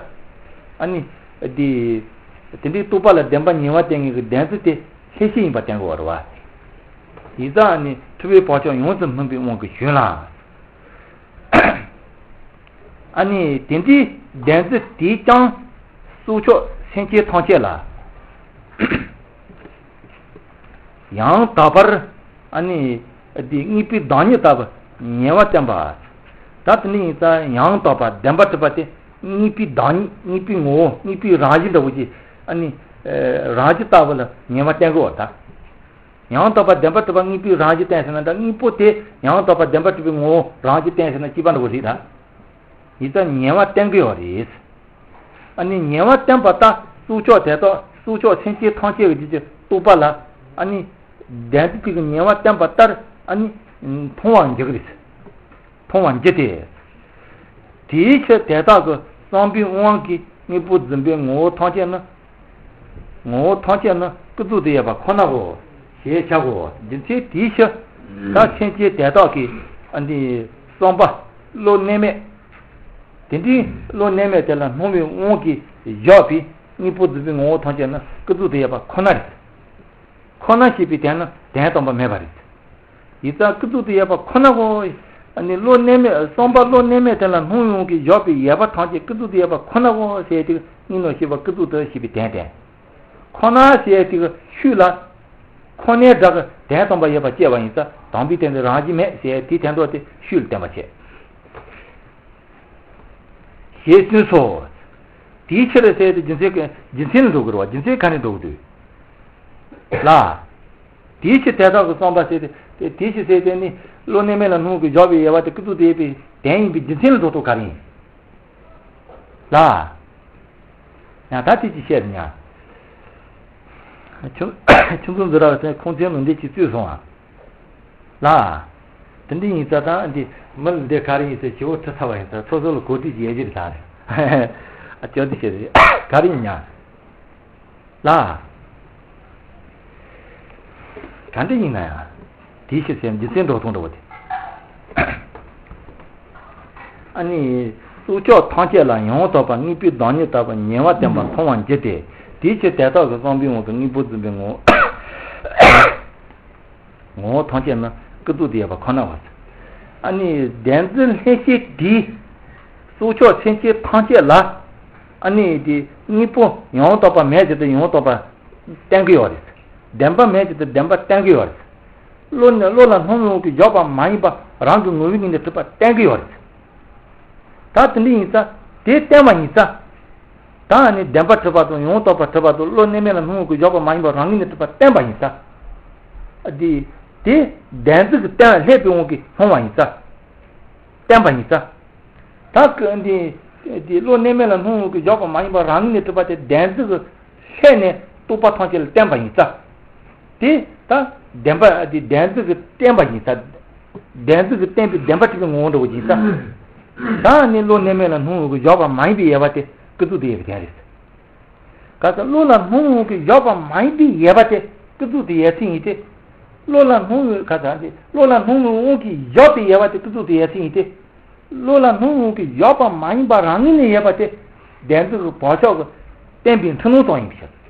ཨ་ནི། དེ། དེ་འདྲའི་རྟོག་པ་ལ་བདེན་པ་ཉེ་བར་བསྟན་ངེས་ཀྱི་བདེན་རྫུན་དེ་ ལྷན་སྐྱེས་ཡིན་པ་བསྟན་དགོས་པ་རེད་བ། ཡིན་ཙང་ཨ་ནི་འཁྲུལ་པའི་བག་ཆགས་ཡོངས་སུ་སྨིན་པའི་དབང་གིས་ཞུན་ལ། ཨ་ནི་དེ་འདྲའི་བདེན་རྫུན་དེས་ཀྱང་སྲོག་ཆགས་སེམས་ཅན་ཐམས་ཅད་ལ། ཡང་དག་པར་ཨ་ནི་དེ་དངོས་པོའི་བདག་ཉིད་ལྟ་བུ་ཉེ་བར་བསྟན་པ། ད་དེ་འདྲ་ཡིན་ཙང་ཡང་དག་པར་བདེན་པར་གྲུབ་པ་དེ་དངོས་པོའི་བདག་ཉིད་དངོས་པོའི་ངོ་བོ་དངོས་པོའི་རང་བཞིན་འདྲ་བོ་ཅིག་ཨ་ནི་རང་བཞིན་ལྟ་བུ་ལ་ཉེ་བར་བསྟན་དགོས་པ་ད། ཡང་དག་པར་བདེན་པར་གྲུབ་པ་དངོས་པོའི་རང་བཞིན་བསྟན་ཟེར་ན་ད་དངོས་པོ་དེ་ཡང་དག་པར་བདེན་པར་གྲུབ་པའི་ངོ་བོ་རང་བཞིན་བསྟན་ཟེར་ན་གཅིག་པ་འདྲ་བོ་རེད་ད། ཡིན་ཙང་ཉེ་བར་བསྟན་གྱི་ཡོད་རེད། ཨ་ནི་ཉེ་བར་བསྟན་པ་ལྟར་སྲོག་ཆགས་དེ་དག་སྲོག་ཆགས་སེམས་ཅན་ཐམས་ཅད་ཀྱི་རྒྱུད་ཀྱི་རྟོག་པ་ལ་ཨ་ནི་བདེན་རྫུན་དེ་གི་ཉེ་བར་བསྟན་པ་ལྟར་ཨ་ནི་མཐོང་བར་འགྱུར་གྱི་རེད། མཐོང་བར་འགྱུར་ཏེ། དེའི་ཕྱིར་དེ་དག་གི་བསམ་པའི་དབང་གིས་དངོས་པོ་བརྫུན་པའི་ངོ་བོ་ཐམས་ཅད་ནི། ངོ་བོ་ཐམས་ཅད་ནི་ཀུན་རྫོབ་ཏུ་ཡོད་པ་ཁོ་ནའོ་ཞེས་བྱའོ། རྒྱུ་མཚན་དེའི་ཕྱིར་ད་སེམས་ཅན་དེ་དག་གི་ཨ་འདི་བསམ་པ་བློ་རྣལ་མས། དེ་འདྲའི་བློ་རྣལ་མས་དེ་ལ་སྣང་བའི་དབང་གིས་བཞག་པའི་དངོས་པོ་བརྫུན་པའི་ངོ་བོ་ཐམས་ཅད་ནི་ཀུན་རྫོབ་ཏུ་ཡོད་པ་ཁོ་ན་རེད། ཁོ་ན་ཞེས་པའི་དོན་ནི་དོན་དམ་པར་མེད་པ་རེད། ཡིན་ཙང་ཀུན་རྫོབ་ཏུ་ཡོད་པ་ཁོ་ན་གོ། ཨ་ནི་བློ་རྣལ་མས་བསམ་པ་བློ་རྣལ་མས་དེ་ལ་སྣང་བའི་དབང་གིས་བཞག་པའི་ཡོད་པ་ཐམས་ཅད་ཀུན་རྫོབ་ཏུ་ཡོད་པ་ཁོ་ན་གོ་ཞེས་དེ་གཉིས་ནོ་ཞེས་པ་ཀུན་རྫོབ་ཏུ་ཞེས་པའི་དོན་དེ། ཁོ་ན་ཞེས་དེ་ཤུགས་ལ། ཁོ་ནའི་སྒྲ་གི་དོན་དམ་པར་ཡོད་པ་སྐྱེ་བ་ཡིན་ཙང་དམ་པའི་དོན་དེ་རང་བཞིན་མེད་ཞེས་དེའི་དོན་དག་དེ་ཤུགས་ལ་བསྟན་པ་བྱེད། ཞེས་གསུངས་སོ། དེའི་ཕྱིར་ཟེར་ཏེ་རྒྱུ་མཚན་གྱི་རྒྱུ་མཚན་ལ་འགྲོ་དགོས་རེད་བ། རྒྱུ་མཚན་ག་ནས་འགྲོ་དགོས་འདུག་ལ། དེའི་ཕྱིར་དེ་དག་གི་བསམ་པ་ཟེར་ཏེ་དེའི་ཕྱིར་ཟེར་ཏེ་ནི་བློ་རྣལ་མས་ལ་སྣང་བའི་བཞག་པའི་ཡོད་པ་དེ་ཀུན་རྫོབ་ཏུ་ཡོད་པའི་དོན་ཡིན་པའི་རྒྱུ་མཚན་ལ་འགྲོ་ཐུབ་ག་རེ་ཡིན། ལ། ཡང་ད་དེ་ཅི་བཤད་ཉ། ཁྱུང་ཁྱུང་ཚང་འཛུ་ར་བ་ཁོང་ཚོའི་ལུང་འདི་ཅི་བཙུད་སོང་ཨ། ལ། དེ་འདྲ་ཡིན་ཙང་ད་འདི་མི་ལ་འདི་ག་རེ་ཡིན་ཟེར་ཞི་བོ་ཁྲི་ཚ་བ་ཡིན་ཙང་སོ་སོ་ལ་གོ་སྒྲིག་ཅིག་ཡོད་ཀྱི་རེད་ད་རེད། ཨ་ཅོ་འདི་བཤད་རེད་ག་རེ་ཡིན་ཉ། ལ། ག་འདྲ་ཡིན་ན་ཡང་དེའི་ཕྱིར་སེམས་རྒྱུ་མཚན་འགྲོ་སྟངས་འདྲ་བོ་དེ། ཨ་ནི། སྲོག་ཆགས་ཐམས་ཅད་ལ་ཡང་དག་པར་དངོས་པོའི་བདག་ཉིད་ལྟ་བུ་ཉེ་བར་བསྟན་པ་མཐོང་བར་འགྱུར་ཏེ། དེའི་ཕྱིར་དེ་དག་གི་བསམ་པའི་དབང་གིས་དངོས་པོ་བརྫུན་པའི་ངོ་བོ། ངོ་བོ་ཐམས་ཅད་ནི་ཀུན་རྫོབ་ཏུ་ཡོད་པ་ཁོ་ན་བ། ཨ་ནི་བདེན་རྫུན་ལྷན་སྐྱེས་དེས། སྲོག་ཆགས་སེམས་ཅན་ཐམས་ཅད་ལ། ཨ་ནི་དེ་དངོས་པོ་ཡང་དག་པ་མེད་ཅེས་དེ་ཡང་དག་པ་བསྟན་གྱི་ཡོད་རེད། བདེན་པ་མེད་ཅེས་དེ་བདེན་པ་བསྟན་གྱི་ཡོད་རེད། བློ་ནི་བློ་ལ་སྣང་བའི་དབང་གིས་བཞག་པ་མ་ཡིན་པ་རང་གི་ངོ་བོའི་ངོས་ནས་གྲུབ་པ་བསྟན་གྱི་ཡོད་རེད། ད་དེ་འདྲ་ཡིན་ཙང་དེ་བསྟན་པ་ཡིན་ཙང་། ད་ནི་བདེན་པར་གྲུབ་པ་དང་ཡང་དག་པར་གྲུབ་པ་དང་བློ་རྣལ་མས་ལ་སྣང་བའི་དབང་གིས་བཞག་པ་མ་ཡིན་པ་རང་ངོས་ནས་གྲུབ་པ་བསྟན་པ་ཡིན་ཙང་། དེ་དེ་བདེན་རྫུན་གྱི་བསྟན་ལྷད་པའི་དབང་གིས་སྣང་བ་ཡིན་ཙང་། བསྟན་པ་ཡིན་ཙང་། ད་ཀ་འདི་འདི་བློ་རྣལ་མས་ལ་སྣང་བའི་དབང་གིས་བཞག་པ་མ་ཡིན་པ་རང་ངོས་ནས་གྲུབ་པ་དེ་བདེན་རྫུན་གྱི་ལྷད་ནས་རྟོག་པ་ཐམས་ཅད་ལ་བསྟན་པ་ཡིན་ཙང་། དེ་ད་བདེན་པ་དེ་བདེན་རྫུན་གྱི་བསྟན་པ་ཡིན་ཙང་། བདེན་རྫུན་གྱི་བསྟན་པའི་བདེན་པ་གྲུབ་པའི་ངོ་བོ་འདྲ་བོ་ཡིན་ཙང་། ད་ནི་བློ་རྣལ་མས་ལ་སྣང་བའི་དབང་གིས་བཞག་པ་མ་ཡིན་པའི་ཡོད་པ་དེ་ཀུན་རྫོབ་ཏུ་ཡོད་པའི་དོན་རེད། ག་ས་བློ་ལ་སྣང་བའི་དབང་གིས་བཞག་པ་མ་ཡིན་པའི་ཡོད་པ་དེ་ཀུན་རྫོབ་ཏུ་ཡོད་ཚུལ་ཡིན་ཏེ། བློ་ལ་སྣང་བའི་ག་ས་དེ་བློ་ལ་སྣང་བའི་དབང་གིས་བཞག་པའི་ཡོད་པ་དེ་ཀུན་རྫོབ་ཏུ་ཡོད་ཚུལ་ཡིན་ཏེ། བློ་ལ་སྣང་བའི་དབང་གིས་བཞག་པ་མ་ཡིན་པ་རང་ངོས་ནས་ཡོད་པ་དེ་བདེན་རྫུན་གྱི་བག་ཆགས་ཀྱིས་བསྟན་པའི་འཁྲུལ་སྣང་བཏང་ཡིན་པའི་ཕྱིར།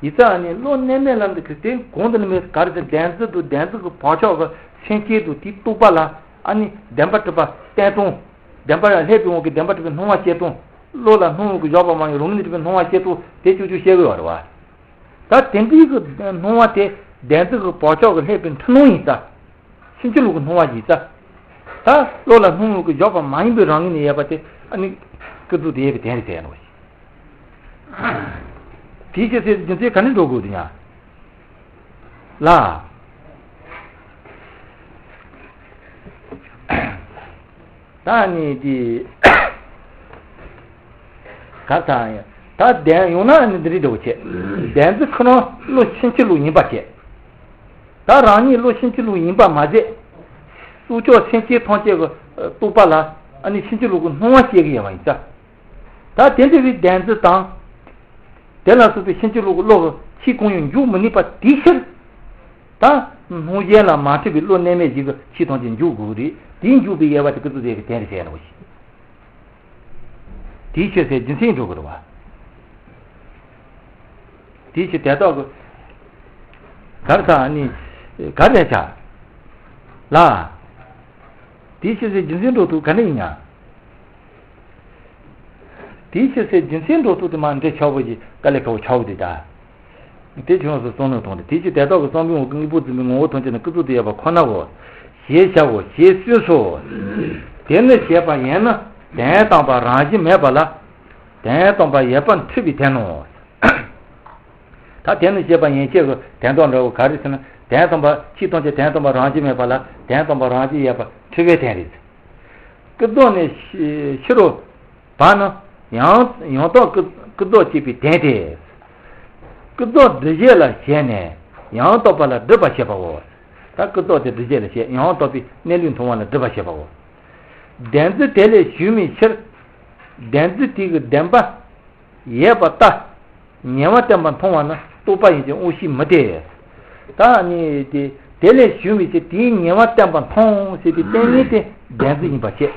ཡིན་ཙང་ནི་བློ་རྣལ་མས་ལ་འདི་གི་དེ་གོང་དུ་ནི་མེད་ག་རེ་ཟེར་བདེན་རྫུན་དུ་བདེན་རྫུན་གྱི་བག་ཆགས་ཀྱི་སེམས་ཅན་དུ་དེའི་རྟོག་པ་ལ་ཨ་ནི་བདེན་པར་གྲུབ་པ་བསྟན་སྟངས། བདེན་པར་ལྷད་པའི་དབང་གིས་བདེན་པར་གྲུབ་པའི་སྣང་བ་སྐྱེ་སྟངས། བློ་ལ་སྣང་བའི་དབང་གིས་བཞག་པ་མ་ཡིན་རང་ངོས་ནས་གྲུབ་པའི་སྣང་བ་སྐྱེ་སྟངས་དེ་ཅུང་ཅུང་བཤད་དགོས་པ་རེད་བ། ད་དེ་འདྲའི་གི་སྣང་བ་དེ་བདེན་རྫུན་གྱི་བག་ཆགས་ཀྱིས་ལྷད་པའི་འཁྲུལ་སྣང་ཡིན་ཙང་། ཕྱིན་ཅི་ལོག་གི་སྣང་བ་ཡིན་ཙང་། ད་བློ་ལ་སྣང་བའི་དབང་གིས་བཞག་པ་མ་ཡིན་པའི་རང་ངོས་ནས་ཡོད་པ་དེ་ཨ་ནི་ཀུན་རྫོབ་ཏུ་ཡོད་པའི་དོན་རེད་ཟེར་ནོ། དེའི་ཕྱིར་ཟེར་རྒྱུ་མཚན་ག་ནས་འགྲོ་དགོས་འདུག་ཡང་། ལ། ད་ནི་དེ། ག་ས་ཡང་། ད་བདེན་ཡོང་ན་ནི་འདི་རིགས་འགྲོ་བྱེད། བདེན་རྫུན་ཁོ་རང་བློ་ཕྱིན་ཅི་ལོག་ཡིན་པ་བྱེད། ད་རང་ཉིད་བློ་ཕྱིན་ཅི་ལོག་ཡིན་པ་མ་ཟད། སྲོག་ཆགས་སེམས་ཅན་ཐམས་ཅད་ཀྱི་རྟོག་པ་ལ་ཨ་ནི་ཕྱིན་ཅི་ལོག་གི་སྣང་བ་སྐྱེ་གི་ཡོད་པ་ཡིན་ཙང་། ད་དེ་འདྲ་བའི་བདེན་རྫུན་དང་། དེ་ལ་སོགས་པའི་ཕྱིན་ཅི་ལོག་གི་བློ་གི་ཕྱིར་གང་ཡང་འཇུག་མི་ནུས་པ་དེའི་ཕྱིར། ད་སྣང་གཞན་ལ་མ་འཁྲུལ་བའི་བློ་རྣལ་མས་ཞིག་གི་ཕྱིར་ཐམས་ཅད་འཇུག་དགོས་རེད། དེའི་འཇུག་པའི་དབྱེ་བ་དེ་ཀུན་རྫོབ་ཏུ་ཡོད་པའི་དོན་རེད་ཟེར་ནོ། དེའི་ཕྱིར་ཟེར་རྒྱུ་མཚན་འགྲོ་དགོས་རེད་བ། དེའི་ཕྱིར་དེ་དག་གི་གར་ས་ནི་གར་རེ་བྱ་ལ། དེའི་ཕྱིར་སའི་རྒྱུ་མཚན་འགྲོ་དུས་ག་ནས་ཡིན་ཡང་། དེའི་ཕྱིར་སའི་རྒྱུ་མཚན་འགྲོ་དུས་དེ་མ་འདྲེ་ཆགས་པོ་ཞིག་དཀའ་ལས་ཁག་པོ་ཆགས་པོ་དེ་ད། དེ་བྱུང་སོ་གསུངས་ནས་དང་དེ་དེའི་ཕྱིར་དེ་དག་གི་བསམ་པའི་ངོ་བོ་ཀུན་གྱི་སྤུ་བཙུགས་པའི་ངོ་བོ་ཐམས་ཅད་ནི་ཀུན་རྫོབ་ཏུ་ཡོད་པ་ཁོ་ནའོ། ཞེས་བྱའོ་ཞེས་གསུངས་སོ། དེ་ནི་བྱས་པ་ཡིན་ན་དོན་དམ་པར་རང་བཞིན་མེད་པ་ལ། དོན་དམ་པར་ཡོད་པར་འཁྲུལ་བའི་དོན་ནོ། ད་དེ་ནི་བྱས་པ་ཡན་ཆད་ཀྱི་དོན་དག་འདྲ་བོ་ག་རེ་ཟེར་ན། དོན་དམ་པ་ཕྱི་ཐམས་ཅད་དོན་དམ་པ་རང་བཞིན་མེད་པ་ལ་དོན་དམ་པ་རང་བཞིན་ཡོད་པར་འཁྲུལ་བའི་དོན་རེད། ཀུན་རྫོབ་ནས་ཕྱི་རུ་བ་ནི་ཡང་ཡང་དག་ཀུན་ཀུན་རྫོབ་བྱེད་པའི་དོན་ཏེ། ཀུན་རྫོབ་སྒྲུབ་བྱེད་ལ་བྱས་ནས་ཡང་དག་པ་ལ་སྒྲུབ་པར་བྱེད་པའོ། ད་ཀུན་རྫོབ་དེ་སྒྲུབ་བྱེད་ལ་བྱས་ཡང་དག་པའི་གནས་ལུགས་མཐོང་བ་ལ་སྒྲུབ་པར་བྱེད་པའོ། བདེན་རྫུན་དེ་ལས་ཞུགས་མིན་ཕྱིར། བདེན་རྫུན་དེ་གི་བདེན་པ། ཡོད་པར་ལྟ། ཉེ་བར་བསྟན་པ་མཐོང་བ་ན་རྟོག་པ་ཡིན་ཀྱང་དབང་ཤེས་མི་སྟེ། ད་ནི་དེ་དེ་ལས་ཞུགས་པའི་ཕྱིར་དེའི་ཉེ་བར་བསྟན་པ་མཐོང་ཟེར་དུས་བསྟན་ཉེ་དེ་བདེན་རྫུན་ཡིན་པ་བཤད།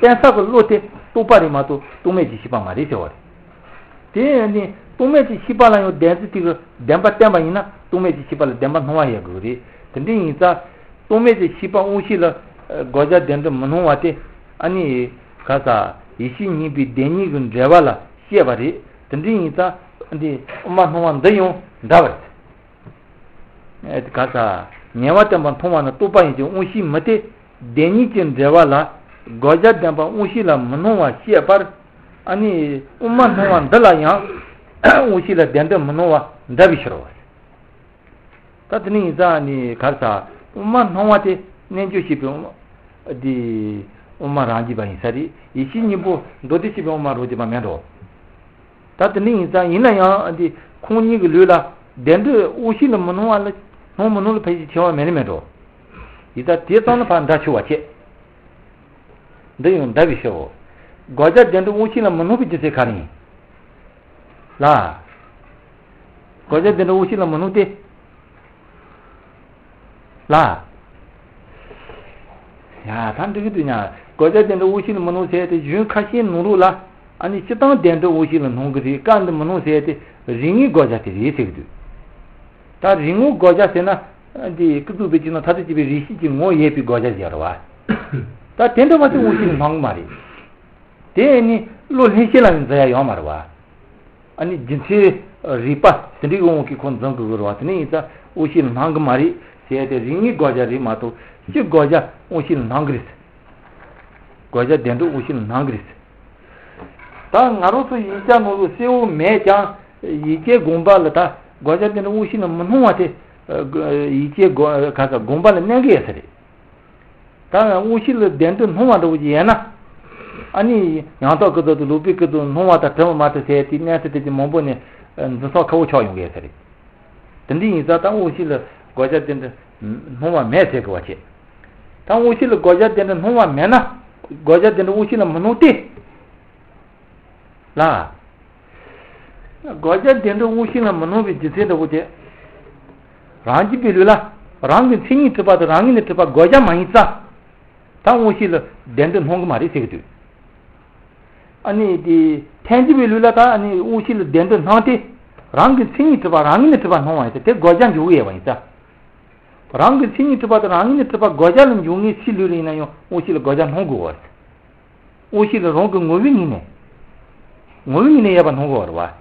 བསྟན་ས་གི་བློ་དེ་རྟོག་པ་རེད་མ་གཏོགས་རྟོག་མེད་ཀྱི་ཤེས་པ་མ་རེད་ཟེར་བ་རེད། དེ་ནི་རྟོག་མེད་ཀྱི་ཤེས་པ་ལ་ཡང་བདེན་རྫུན་དེ་གི་བདེན་པ་བསྟན་པ་ཡིན་ན་རྟོག་མེད་ཀྱི་ཤེས་པ་ལ་བདེན་པ་སྣང་བ་ཡོད་དགོས་རེད། དེ་འདྲ་ཡིན་ཙང་རྟོག་མེད་ཀྱི་ཤེས་པ་དབང་ཤེས་ལ་དགོས་བྱ་བདེན་འགྲོ་མི་སྣང་བ་དེ་ཨ་ནི་ག་ས་ཡེ་ཤེས་གཉིས་པའི་བདེན་གཉིས་ཀྱི་འབྲེལ་བ་ལ། བཤད་པ་རེད། དེ་འདྲ་ཡིན་ཙང་འདི་དབུ་མ་སྣང་བ་འདི་ཡང་འདྲ་བ་རེད། ག་ས་ཉེ་བར་བསྟན་པ་མཐོང་བ་ནི་རྟོག་པ་ཡིན་ཀྱང་དབང་ཤེས་མི་སྟེ། བདེན་གཉིས་ཀྱི་འབྲེལ་བ་ལ་དགོས་བྱ་བདེན་པ་དབང་ཤེས་ལ་མི་སྣང་བ་བཤད་པར། ཨ་ནི་དབུ་མ་སྣང་བ་འདི་ལ་ཡང་དབང་ཤེས་ལ་བདེན་འགྲོ་མི་སྣང་བ་འདྲ་བའི་ཕྱིར་རོ། ད་དེ་ནི་ཡིན་ཙང་ནི་ག་རེ་ཟ། དབུ་མ་སྣང་བ་དེ་རྣལ་འབྱོར་ཤེས་པའི་དབུ་མ་དེ་དབུ་མ་རང་རྒྱུད་པ་ཡིན་ས་རེད། ཡེ་ཤེས་གཉིས་པོ་མདོ་སྡེ་ཤེས་པའི་དབུ་མ་རང་རྒྱུད་པ་མེད་འགྲོ། ད་དེ་ནི་ཡིན་ཙང་ཡིན་ན་ཡང་དེ་ཁོང་གཉིས་ཀྱི་ལུགས་ལ་བདེན་འགྲོ་དབང་ཤེས་ལ་མི་སྣང་བ་ལ་སྣང་མི་སྣང་ལ་ཕལ་ཆེར་ཁྱད་པར་མེད་ནི་མེད་འགྲོ། ཡིན་ཙང་དེ་ཙམ་ལ་ཕར་འདྲ་ཆུ་བ་བྱེད། འདི་ཡང་འདྲ་བའི་ཕྱིར་རོ། དགོས་བྱ་བདེན་འགྲོ་དབང་ཤེས་ལ་མི་སྣང་བའི་རྒྱུ་མཚན་ག་རེ་ཡིན། ལ། དགོས་བྱ་བདེན་འགྲོ་དབང་ཤེས་ལ་མི་སྣང་སྟེ། ལ། ཡ་ད་འགྲིག་གི་འདུག་ཉ། དགོས་བྱ་བདེན་འགྲོ་དབང་ཤེས་ལ་མི་སྣང་ཟེར་ཏེ་གཞུང་ཁ་ཤས་ནང་ལོགས་ལ་ཨ་ནི་སྤྱིར་བཏང་བདེན་འགྲོ་དབང་ཤེས་ལ་སྣང་གི་རེད། སྐབས་འདི་མི་སྣང་ཟེར་ཏེ་རིགས་ངེས་དགོས་བྱ་དེ་རེད་ཟེར་གི་འདུག་ད་རིགས་ངེས་དགོས་བྱ་ཟེར་ན་འདི་ཀུན་རྫོབ་པའི་སྤྱི་ནང་མཐར་ཐུག་དཔྱད་པའི་རིགས་ཤེས་ཀྱི་ངོ་ཡོད་པའི་དགོས་བྱ་ཟེར་བ་རེད་བ། ད་དེ་འདྲ་བ་དེ་དབང་ཤེས་ལ་སྣང་གི་མ་རེད། དེ་ནི་བློ་ལྷན་སྐྱེས་ལ་ཡང་འཛིན་ཡ་ཡོད་མ་རེད་བ། ཨ་ནི་རྒྱུ་མཚན་རིགས་པ་དེ་འདྲའི་དབང་གིས་ཁོ་འཛིན་དགོས་ཀྱི་རེད་བ། དེ་ནི་ཡིན་ཙང་དབང་ཤེས་ལ་སྣང་གི་མ་རེད་ཟེར་ཏེ་རིགས་ངེས་དགོས་བྱ་རེད་མ་གཏོགས་སྤྱིར་དགོས་བྱ་དབང་ཤེས་ལ་སྣང་གི་རེད། དགོས་བྱ་བདེན་འགྲོ་དབང་ཤེས་ལ་སྣང་གི་རེད། ད་ང་རང་ཚོ་ཡིག་ཆ་ནང་ལ་གསལ་བོ་མེད་ཀྱང་ཡིག་ཆའི་དགོངས་པ་ལ་ད་དགོས་བྱ་བདེན་འགྲོ་དབང་ཤེས་ལ་མི་སྣང་བ་དེ་ཡིག་ཆའི་དགོངས་ག་ས་དགོངས་པ་ལ་གནས་ཀྱི་ཡོད་ས་རེད། ད་དབང་ཤེས་ལ་བདེན་འགྲོ་སྣང་བ་འདྲ་བོ་ཅིག་ཡོད་ན། ཨ་ནི་ཡང་དག་ཀུན་རྫོབ་དང་ལོག་པའི་ཀུན་རྫོབ་སྣང་བ་དང་བྲལ་བ་མ་གྲུབ་ཟེར་དེ་གནས་ཚུལ་དེ་ཅིག་མང་པོ་ནས་འཛིན་ས་ཁག་པོ་ཆགས་ཡོང་གི་ཡོད་ས་རེད། དེ་འདྲ་ཡིན་ཙང་ད་དབང་ཤེས་ལ་དགོས་བྱ་བདེན་འགྲོ་སྣང་བ་མེད་ཟེར་གི་བ་བྱེད། ད་དབང་ཤེས་ལ་དགོས་བྱ་བདེན་འགྲོ་སྣང་བ་མེད་ན། དགོས་བྱ་བདེན་འགྲོ་དབང་ཤེས་ལ་མི་སྣང་སྟེ། ལ། དགོས་བྱ་བདེན་འགྲོ་དབང་ཤེས་ལ་མི་སྣང་བའི་རྒྱུ་མཚན་འདྲ་བོ་དེ། རང་རྒྱུད་པའི་ལུགས་ལ་རང་གི་མཚན་ཉིད་གྲུབ་པ་དང་རང་ངོས་ནས་གྲུབ་པ་དགོས་བྱ་མ་ཡིན་ཙང་། ད་དབང་ཤེས་ལ་བདེན་འགྲོ་སྣང་གི་མ་རེད་ཟེར་གི་འདུག་ཨ་ནི་དེ་ཐལ་འགྱུར་བའི་ལུགས་ལ་ད་ཨ་ནི་དབང་ཤེས་ལ་བདེན་འགྲོ་སྣང་སྟེ། རང་གི་མཚན་ཉིད་གྲུབ་པ་རང་ངོས་ནས་གྲུབ་པ་སྣང་བ་ཡིན་ཙང་དེ་དགོས་བྱ་འཇོག་གི་ཡོད་པ་ཡིན་ཙང་། རང་གི་མཚན་ཉིད་གྲུབ་པ་དང་རང་ངོས་ནས་གྲུབ་པ་དགོས་བྱ་ལ་འཇོག་ངེས་སའི་ལུགས་ལ་ཡིན་ན་ཡང་དབང་ཤེས་ལ་དགོས་བྱ་སྣང་དགོས་པ་རེད། དབང་ཤེས་ལ་རང་གི་ངོ་བོའི་ངོས་ནས། ངོ་བོའི་ངོས་ནས་ཡོད་པ་སྣང་གི་ཡོད་རེད་བ།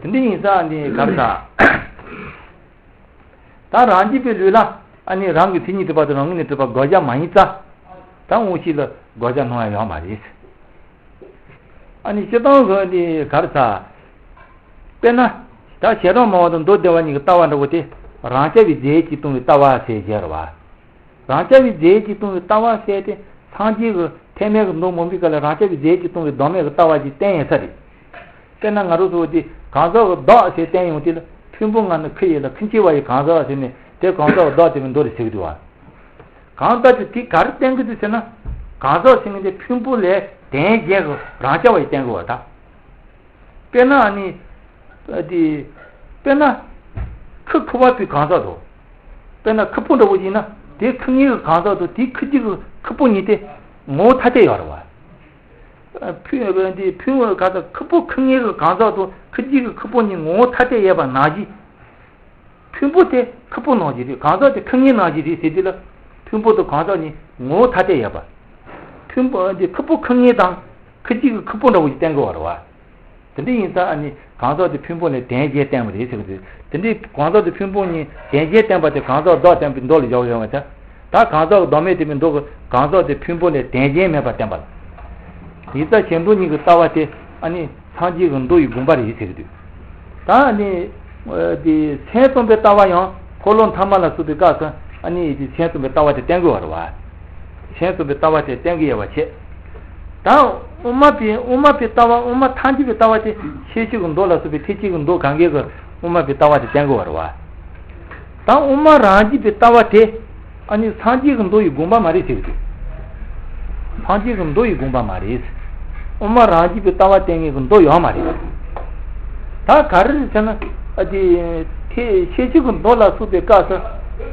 དེ་འདྲ་ཡིན་ཙང་འདི་ག་རེ་ཟ། ད་རང་རྒྱུད་པའི་ལུགས་ལ་ཨ་ནི་རང་གི་མཚན་ཉིད་གྲུབ་པ་དང་རང་ངོས་ནས་གྲུབ་པ་དགོས་བྱ་མ་ཡིན་ཙང་། ད་དབང་ཤེས་ལ་དགོས་བྱ་སྣང་ཡ་ཡོད་མ་རེད། ཨ་ནི་སྤྱིར་བཏང་གི་འདི་ག་རེ་ཟ། དཔེར་ན། ད་བྱེ་བྲག་སྨྲ་བ་དང་མདོ་སྡེ་པ་གཉིས་ཀྱི་ལྟ་བ་འདྲ་བོ་དེ་རང་རྐྱ་བའི་རྫས་ཀྱིས་སྟོང་པའི་ལྟ་བ་ཟེར་བྱས་རེད་བ། རང་རྐྱ་བའི་རྫས་ཀྱིས་སྟོང་པའི་ལྟ་བ་ཟེར་ཏེ་སངས་རྒྱས་ཀྱི་ཐེག་དམན་གྱི་མདོ་མང་པོའི་སྐབས་ལ་རང་རྐྱ་བའི་རྫས་ཀྱིས་སྟོང་པའི་བདག་མེད་ཀྱི་ལྟ་བ་ཞིག་བསྟན་ཡོད་ས་རེད། དཔེར་ན་ང་རང་ཚོ་དེ་གང་ཟག་གི་བདག་ཟེར་བསྟན་ཡོང་དུས་ལ་ཕུང་པོ་ལྔ་ནི་ཁུ་ཡིས་ལ་ཁུ་མཆེ་བ་ཡི་གང་ཟག་ཟེར་ནས་དེ་གང་ཟག་གི་བདག་དེ་མིན་མདོ་རེད་ཟེར་གྱི་འདུག་བ། གང་ལྟར་གྱི་དེ་ག་རེ་བསྟན་གྱི་འདུག་ཟེར་ན། གང་ཟག་ཟེར་མཁན་དེ་ཕུང་པོ་ལས་དོན་གཞན་གྱི་རང་རྐྱ་བ་ཡིས་བསྟན་གྱི་བ་དང་། དཔེར་ན་ཨ་ནི། དེ། དཔེར་ན། ཁུ་ཁུ་བ་པའི་གང་ཟག་དང་། དཔེར་ན་ཁུ་སྤུ་འདྲ་བོ་ཡིན་ན་དེ་ཁུ་ངེས་ཀྱི་གང་ཟག་དང་དེའི་ཁུ་རྒྱུ་གི་ཁུ་སྤུ་གཉིས་དེ་ངོ་བོ་ཐ་དད་ཡོད་རེད་བ། ཕུ་འདི་ཕུན་ག་ད་ཁུ་བོ་ཁུ་ངེ་གི་གང་ཟག་དང་ཁུ་རྒྱུད་ཀྱི་ཁུ་བོ་གཉིས་ངོ་བོ་ཐ་དད་ཡོད་པ་ནང་བཞིན། ཕུན་པོ་དེ་ཁུ་བོ་ནང་བཞིན་རེད། གང་ཟག་དེ་ཁུ་ངེ་ནང་བཞིན་རེད་ཟེར་དུས་ལ། ཕུན་པོ་དང་གང་ཟག་གཉིས་ངོ་བོ་ཐ་དད་ཡོད་པ། ཕུན་པོ་འདི་ཁུ་བོ་ཁུ་ངེ་དང་ཁུ་རྒྱུད་ཀྱི་ཁུ་བོ་འདྲ་བོ་ཞིག་བསྟན་དགོས་པ་རེད་བ། དེ་འདྲ་ཡིན་ཙང་ཨ་ནི་གང་ཟག་དེ་ཕུན་པོ་ལས་དོན་གཞན་བསྟན་པ་རེད་ཟེར་གི་འདུག་དེ་འདྲའི་གང་ཟག་དེ་ཕུན་པོ་གཉིས་དོན་གཞན་བསྟན་པ་དེ་གང་ཟག་བདག་བསྟན་པའི་མདོ་ལ་བཞག་ཡོད་པ་ཙང་། ད་གང་ཟག་བདག་མེད་བསྟན་པའི་མདོ་གི་གང་ཟག་དེ་ཕུན་པོ་ལས་དོན་གཞན་མེད་པར་བསྟན་པ་ལ། ཡིན་ཙང་གཞན་སྟོང་ཉིད་ཀྱི་ལྟ་བ་དེ་ཨ་ནི་སངས་རྒྱས་ཀྱི་མདོ་ཡི་དགོངས་པ་རེད་ཟེར་གི་འདུག་ད་ཨ་ནི་དེ་སེམས་ཙམ་པའི་ལྟ་བ་ཡང་འཁོར་ལོ་མཐའ་མ་ལ་སོགས་པའི་སྐབས་སུ་ཨ་ནི་དེ་སེམས་ཙམ་པའི་ལྟ་བ་དེ་བསྟན་དགོས་པ་རེད་བ། སེམས་ཙམ་པའི་ལྟ་བ་དེ་བསྟན་གྱི་ཡོད་པ་བྱས། ད་དབུ་མ་པའི་དབུ་མ་པའི་ལྟ་བ་དབུ་མ་ཐལ་འགྱུར་བའི་ལྟ་བ་དེ་ཤེར་ཕྱིན་གྱི་མདོ་ལ་སོགས་པའི་ཐེག་ཆེན་གྱི་མདོ་གང་གའི་གི་དབུ་མ་པའི་ལྟ་བ་དེ་བསྟན་དགོས་པ་རེད་བ། ད་དབུ་མ་རང་རྒྱུད་པའི་ལྟ་བ་དེ་ཨ་ནི་སངས་རྒྱས་ཀྱི་མདོ་ཡི་དགོངས་པ་མ་རེད་ཟེར་གི་འདུག་སངས་རྒྱས་ཀྱི་མདོ་ཡི་དགོངས་པ་མ་རེད། དབུ་མ་རང་རྒྱུད་པའི་ལྟ་བ་བསྟན་མཁན་གྱི་མདོ་ཡོད་མ་རེད། ད་ག་རེ་རེད་ཟེར་ན། ཨ་དེ་ཐེག་ཤེར་ཕྱིན་གྱི་མདོ་ལ་སོགས་པའི་སྐབས་སུ་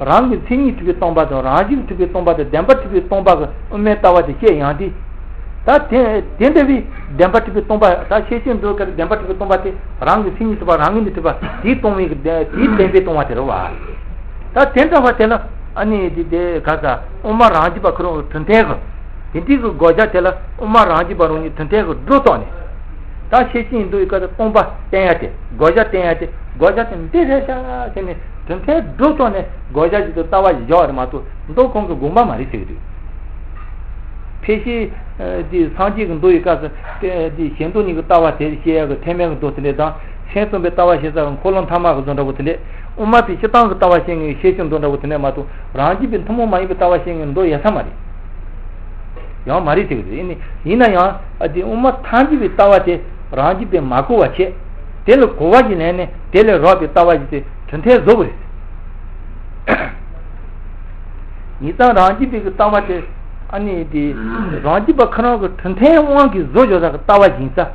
རང་གི་མཚན་ཉིད་གྲུབ་པའི་སྟོང་པ་དང་རང་བཞིན་གྲུབ་པའི་སྟོང་པ་དང་བདེན་པར་གྲུབ་པའི་སྟོང་པ་གི་དབུ་མའི་ལྟ་བ་དེ་བཤད་ཡོང་དུས། ད་དེ་དེ་འདྲ་བའི་བདེན་པར་གྲུབ་པའི་སྟོང་པ་ད་ཤེར་ཕྱིན་མདོའི་སྐབས་བདེན་པར་གྲུབ་པའི་སྟོང་པ་དེ་རང་གི་མཚན་ཉིད་གྲུབ་པ་རང་ངོས་ནས་གྲུབ་པ་དེའི་སྟོང་པའི་གི་བདེན་དེའི་བདེན་པའི་སྟོང་པ་དེ་རེད་བ། ད་དེ་འདྲ་བ་དེ་ལ་ཨ་ནི་དེ་དེ་ག་ས་དབུ་མ་རང་རྒྱུད་པ་ཁོ་རང་གི་གྲུབ་མཐའི་གི་དེ་འདྲའི་གི་དགོས་རྒྱུ་དེ་ལ་དབུ་མ་རང་རྒྱུད་པ་རང་ཉིད་གྲུབ་མཐའི་གི་སྒྲོ་བཏགས་ནས། ད་ཤེར་ཕྱིན་མདོ་ཡི་སྐབས་སུ་སྟོང་པ་བསྟན་ཡ་དེ་དགོས་རྒྱུ་བསྟན་ཡ་དེ་དགོས་རྒྱུ་དེ་འདི་རེད་ཤག་ཟེར་ནས་གྲུབ་མཐའི་སྒྲོ་བཏགས་ནས་དགོས་རྒྱུ་ཞིག་ཏུ་ལྟ་བ་ཞིག་བཞག་པ་རེད་མ་གཏོགས་མདོ་ཁོང་གི་དགོངས་པ་མ་རེད་ཟེར་གི་འདུག་ཕལ་ཆེར་འདི་སངས་རྒྱས་ཀྱི་མདོ་ཡི་སྐབས་སུ་དེ་འདི་གཞན་དོན་གཉིས་ཀྱི་ལྟ་བ་དེ་བཤད་ཡ་གི་ཐེག་དམན་གྱི་མདོ་དེ་འདྲ་དང་སེམས་ཙམ་པའི་ལྟ་བ་བཤད་ས་གི་འཁོར་ལོ་མཐའ་དམག་གི་མདོ་འདྲ་པོ་དེ་འདྲས་དབུ་མ་པའི་སྤྱིར་བཏང་གི་ལྟ་བ་བཤད་མཁན་གྱི་ཤེར་ཕྱིན་མདོ་འདྲ་པོ་དེ་འདྲས་མ་གཏོགས་རང་རྒྱུད་པའི་ཐུན་མོང་མ་ཡིན་པའི་ལྟ་བ་བཤད་མཁན་གྱི་མདོ་ཡོད་ས་མ་རེད། ཡོད་མ་རེད་ཟེར་གི་རེད། ཡིན་ན་ཡིན་ན་ཡང་ཨ་དེ་དབུ་མ་ཐལ་འགྱུར་བའི་ལྟ་བ་དེ་རང་རྒྱུད་པས་མ་གོ་བ་བྱས། དེ་ལ་གོ་བ་ཞིག་ལེན་ནས་དེ་ལས་རག་པའི་ལྟ་བ་ཞིག་དེ་གྲུབ་མཐས་བཟོ་དགོས་རེད། ཡིན་ཙང་རང་རྒྱུད་པའི་གི་ལྟ་བ་དེ་ཨ་ནི་དེ་རང་རྒྱུད་པ་ཁོ་རང་གི་གྲུབ་མཐའི་དབང་གིས་བཟོ་བཞག་ས་གི་ལྟ་བ་ཞིག་ཡིན་ཙང་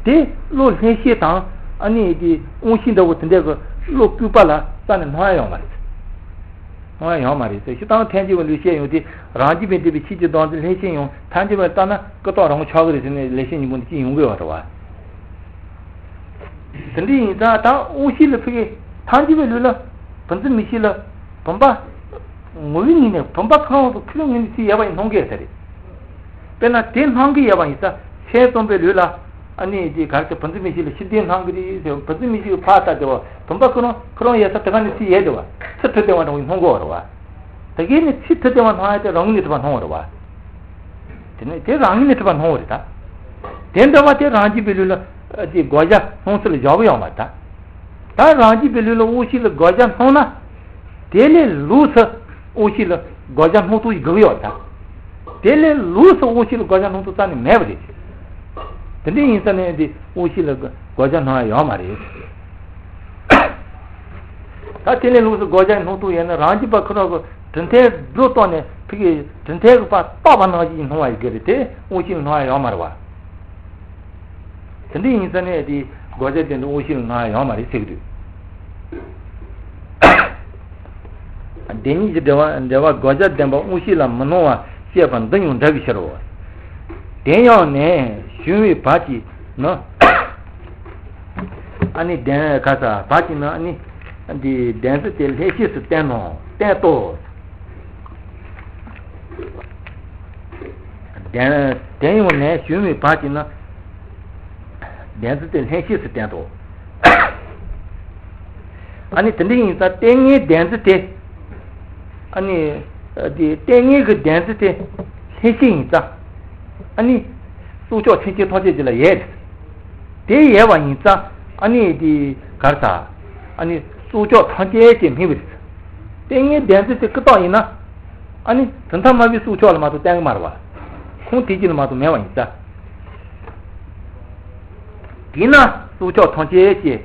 དེ་བློ་ལྷན་སྐྱེས་དང་ཨ་ནི་དེ་དབང་ཤེས་འདྲ་བོ་དེ་འདྲ་གི་བློ་གུས་པ་ལ་རྩ་ནས་སྣང་ཡ་ཡོད་མ་རེད། སྣང་ཡ་ཡོད་མ་རེད་ཟེར། སྤྱིར་བཏང་ཐལ་འགྱུར་བ་ལུགས་བཤད་ཡོང་དུས་རང་རྒྱུད་པའི་འདོད་པའི་ཆོས་ཀྱི་བདག་འཛིན་ལྷན་སྐྱེས་ཡང་ཐལ་འགྱུར་བའི་ལྟ་ན་ཀུན་རྟོག་རང་ངོ་ཆགས་ཀྱི་རེད་ཟེར་ནས་ལེགས་བཤད་སྙིང་པོ་འདི་ཅི་ཡོང་གི་ཡོད་རེད་བ། དེ་འདྲ་ཡིན་ཙང་ད་དབང་ཤེས་ལ་ཕ་གི་ཐལ་འགྱུར་བའི་ལུགས་ལ་བུམ་འཛིན་མིག་ཤེས་ལ་བུམ་པ་ངོ་བོའི་ངོས་ནས་བུམ་པ་ཁོ་རང་ཁོ་རང་ངོས་ནས་ཚུར་ཡལ་བ་ཡིན་སྣང་གི་ཡོད་ས་རེད། དཔེར་ན་དེ་སྣང་གི་ཡོད་པ་ཡིན་ཙང་སེམས་ཙམ་པའི་ལུགས་ལ་ཨ་ནི་དེ་ག་རེ་ཟེར་བུམ་འཛིན་མིག་ཤེས་ལ་ཤེར་འཛིན་སྣང་གི་རེད་ཟེར་བུམ་འཛིན་མིག་ཤེས་ཀྱི་ཕར་ལྟ་དེ་བ་བུམ་པ་ཁོ་རང་ཁོ་རང་ཡལ་ས་དེ་ག་ནས་ཚུར་ཡལ་དེ་བ་ཚུར་ཐུག་བསྡད་པ་འདྲ་བོ་སྣང་གི་ཡོད་རེད་བ། དེ་ག་ནས་ཚུར་ཐུག་བསྡད་པ་སྣང་ཡ་དེ་རང་ངོས་ནས་གྲུབ་པ་སྣང་བ་རེད་བ། དེ་ནས་དེ་རང་ངོས་ནས་གྲུབ་པ་སྣང་བ་རེད་ད། དེ་འདྲ་བ་དེ་རང་རྒྱུད་པའི་ལུགས་ལ་ཨ་དེ་དགོས་རྒྱུ་སྣང་ཚུལ་ལ་བཞག་གི་ཡོད་མ་རེད་ད། ད་རང་རྒྱུད་པའི་ལུགས་ལ་དབང་ཤེས་ལ་དགོས་རྒྱུ་སྣང་ན། དེ་ལས་ལོགས་སུ་དབང་ཤེས་ལ་དགོས་རྒྱུ་སྣང་ཐུབ་ཡོད་དགོས་ཀྱི་ཡོད་ད། དེ་ལས་ལོགས་སུ་དབང་ཤེས་ལ་དགོས་རྒྱུ་སྣང་ཐུབ་རྩ་ནས་མེད་པ་རེད། དེ་འདྲ་ཡིན་ཙང་ནས་དེ་དབང་ཤེས་ལ་དགོས་རྒྱུ་སྣང་ཡ་ཡོད་མ་རེད། ད་དེ་ལས་ལོགས་སུ་དགོས་རྒྱུ་སྣང་ཐུབ་ཡོད་ན་རང་རྒྱུད་པ་ཁོ་རང་གི་གྲུབ་མཐའི་སྒྲོ་བཏགས་ནས་ཕ་གི་གྲུབ་མཐའི་གི་ཕར་བཏགས་པ་ནང་བཞིན་སྣང་བ་ཡི་གེ་རེད་དེ་དབང་ཤེས་ལ་སྣང་ཡ་ཡོད་མ་རེད་བ། དེ་འདྲ་ཡིན་ཙང་ནས་དེ་དགོས་རྒྱུ་དེ་འདྲ་དབང་ཤེས་ལ་སྣང་ཡ་ཡོད་མ་རེད་ཟེར་གི་འདུག་བདེན་གཉིས་ཀྱི་འབྲེལ་བ་འབྲེལ་བ་དགོས་རྒྱུ་བདེན་པ་དབང་ཤེས་ལ་མི་སྣང་བ་བཤད་པ་འདི་ཡང་འདྲ་བའི་ཕྱིར་རོ། དེ་ཡང་ནས་གཞུང་བའི་བར་གྱི་ནི། ཨ་ནི་བདེན་ག་ས་བར་གྱི་ནི་ཨ་ནི་འདི་བདེན་རྫུན་དེ་ལྷན་སྐྱེས་སུ་བསྟན་ནོ་བསྟན་ཏོ། བདེན་དེ་ཡང་ནས་གཞུང་བའི་བར་གྱི་ནི་བདེན་རྫུན་དེ་ལྷན་སྐྱེས་སུ་བསྟན་ཏོ། ཨ་ནི་དེ་འདྲ་ཡིན་ཙང་ལྟས་ངན་བདེན་རྫུན་དེ་ཨ་ནི་འདི་ལྟས་ངན་གྱི་བདེན་རྫུན་དེ་ལྷན་སྐྱེས་ཡིན་ཙང་ཨ་ནི་སྲོག་ཆགས་ཐམས་ཅད་ཐམས་ཅད་ཅིག་ལ་ཡོད་རེད། དེ་ཡོད་པ་ཡིན་ཙང་ཨ་ནི་དེ་ག་རེ་ཟ་ཨ་ནི་སྲོག་ཆགས་ཐམས་ཅད་ཅེས་སྨྲས་པ་རེད། ལྟས་ངན་བདེན་རྫུན་དེ་ཀུན་བཏགས་ཡིན་ན་ཨ་ནི་དོན་དམ་མ་བའི་སྲོག་ཆགས་ལ་མ་གཏོགས་བསྟན་གྱི་མ་རེད་བ། ཁོང་དེ་གཅིག་ལ་མ་གཏོགས་མེད་པ་ཡིན་ཙང་། དེས་ན་སྲོག་ཆགས་ཐམས་ཅད་ཅེས་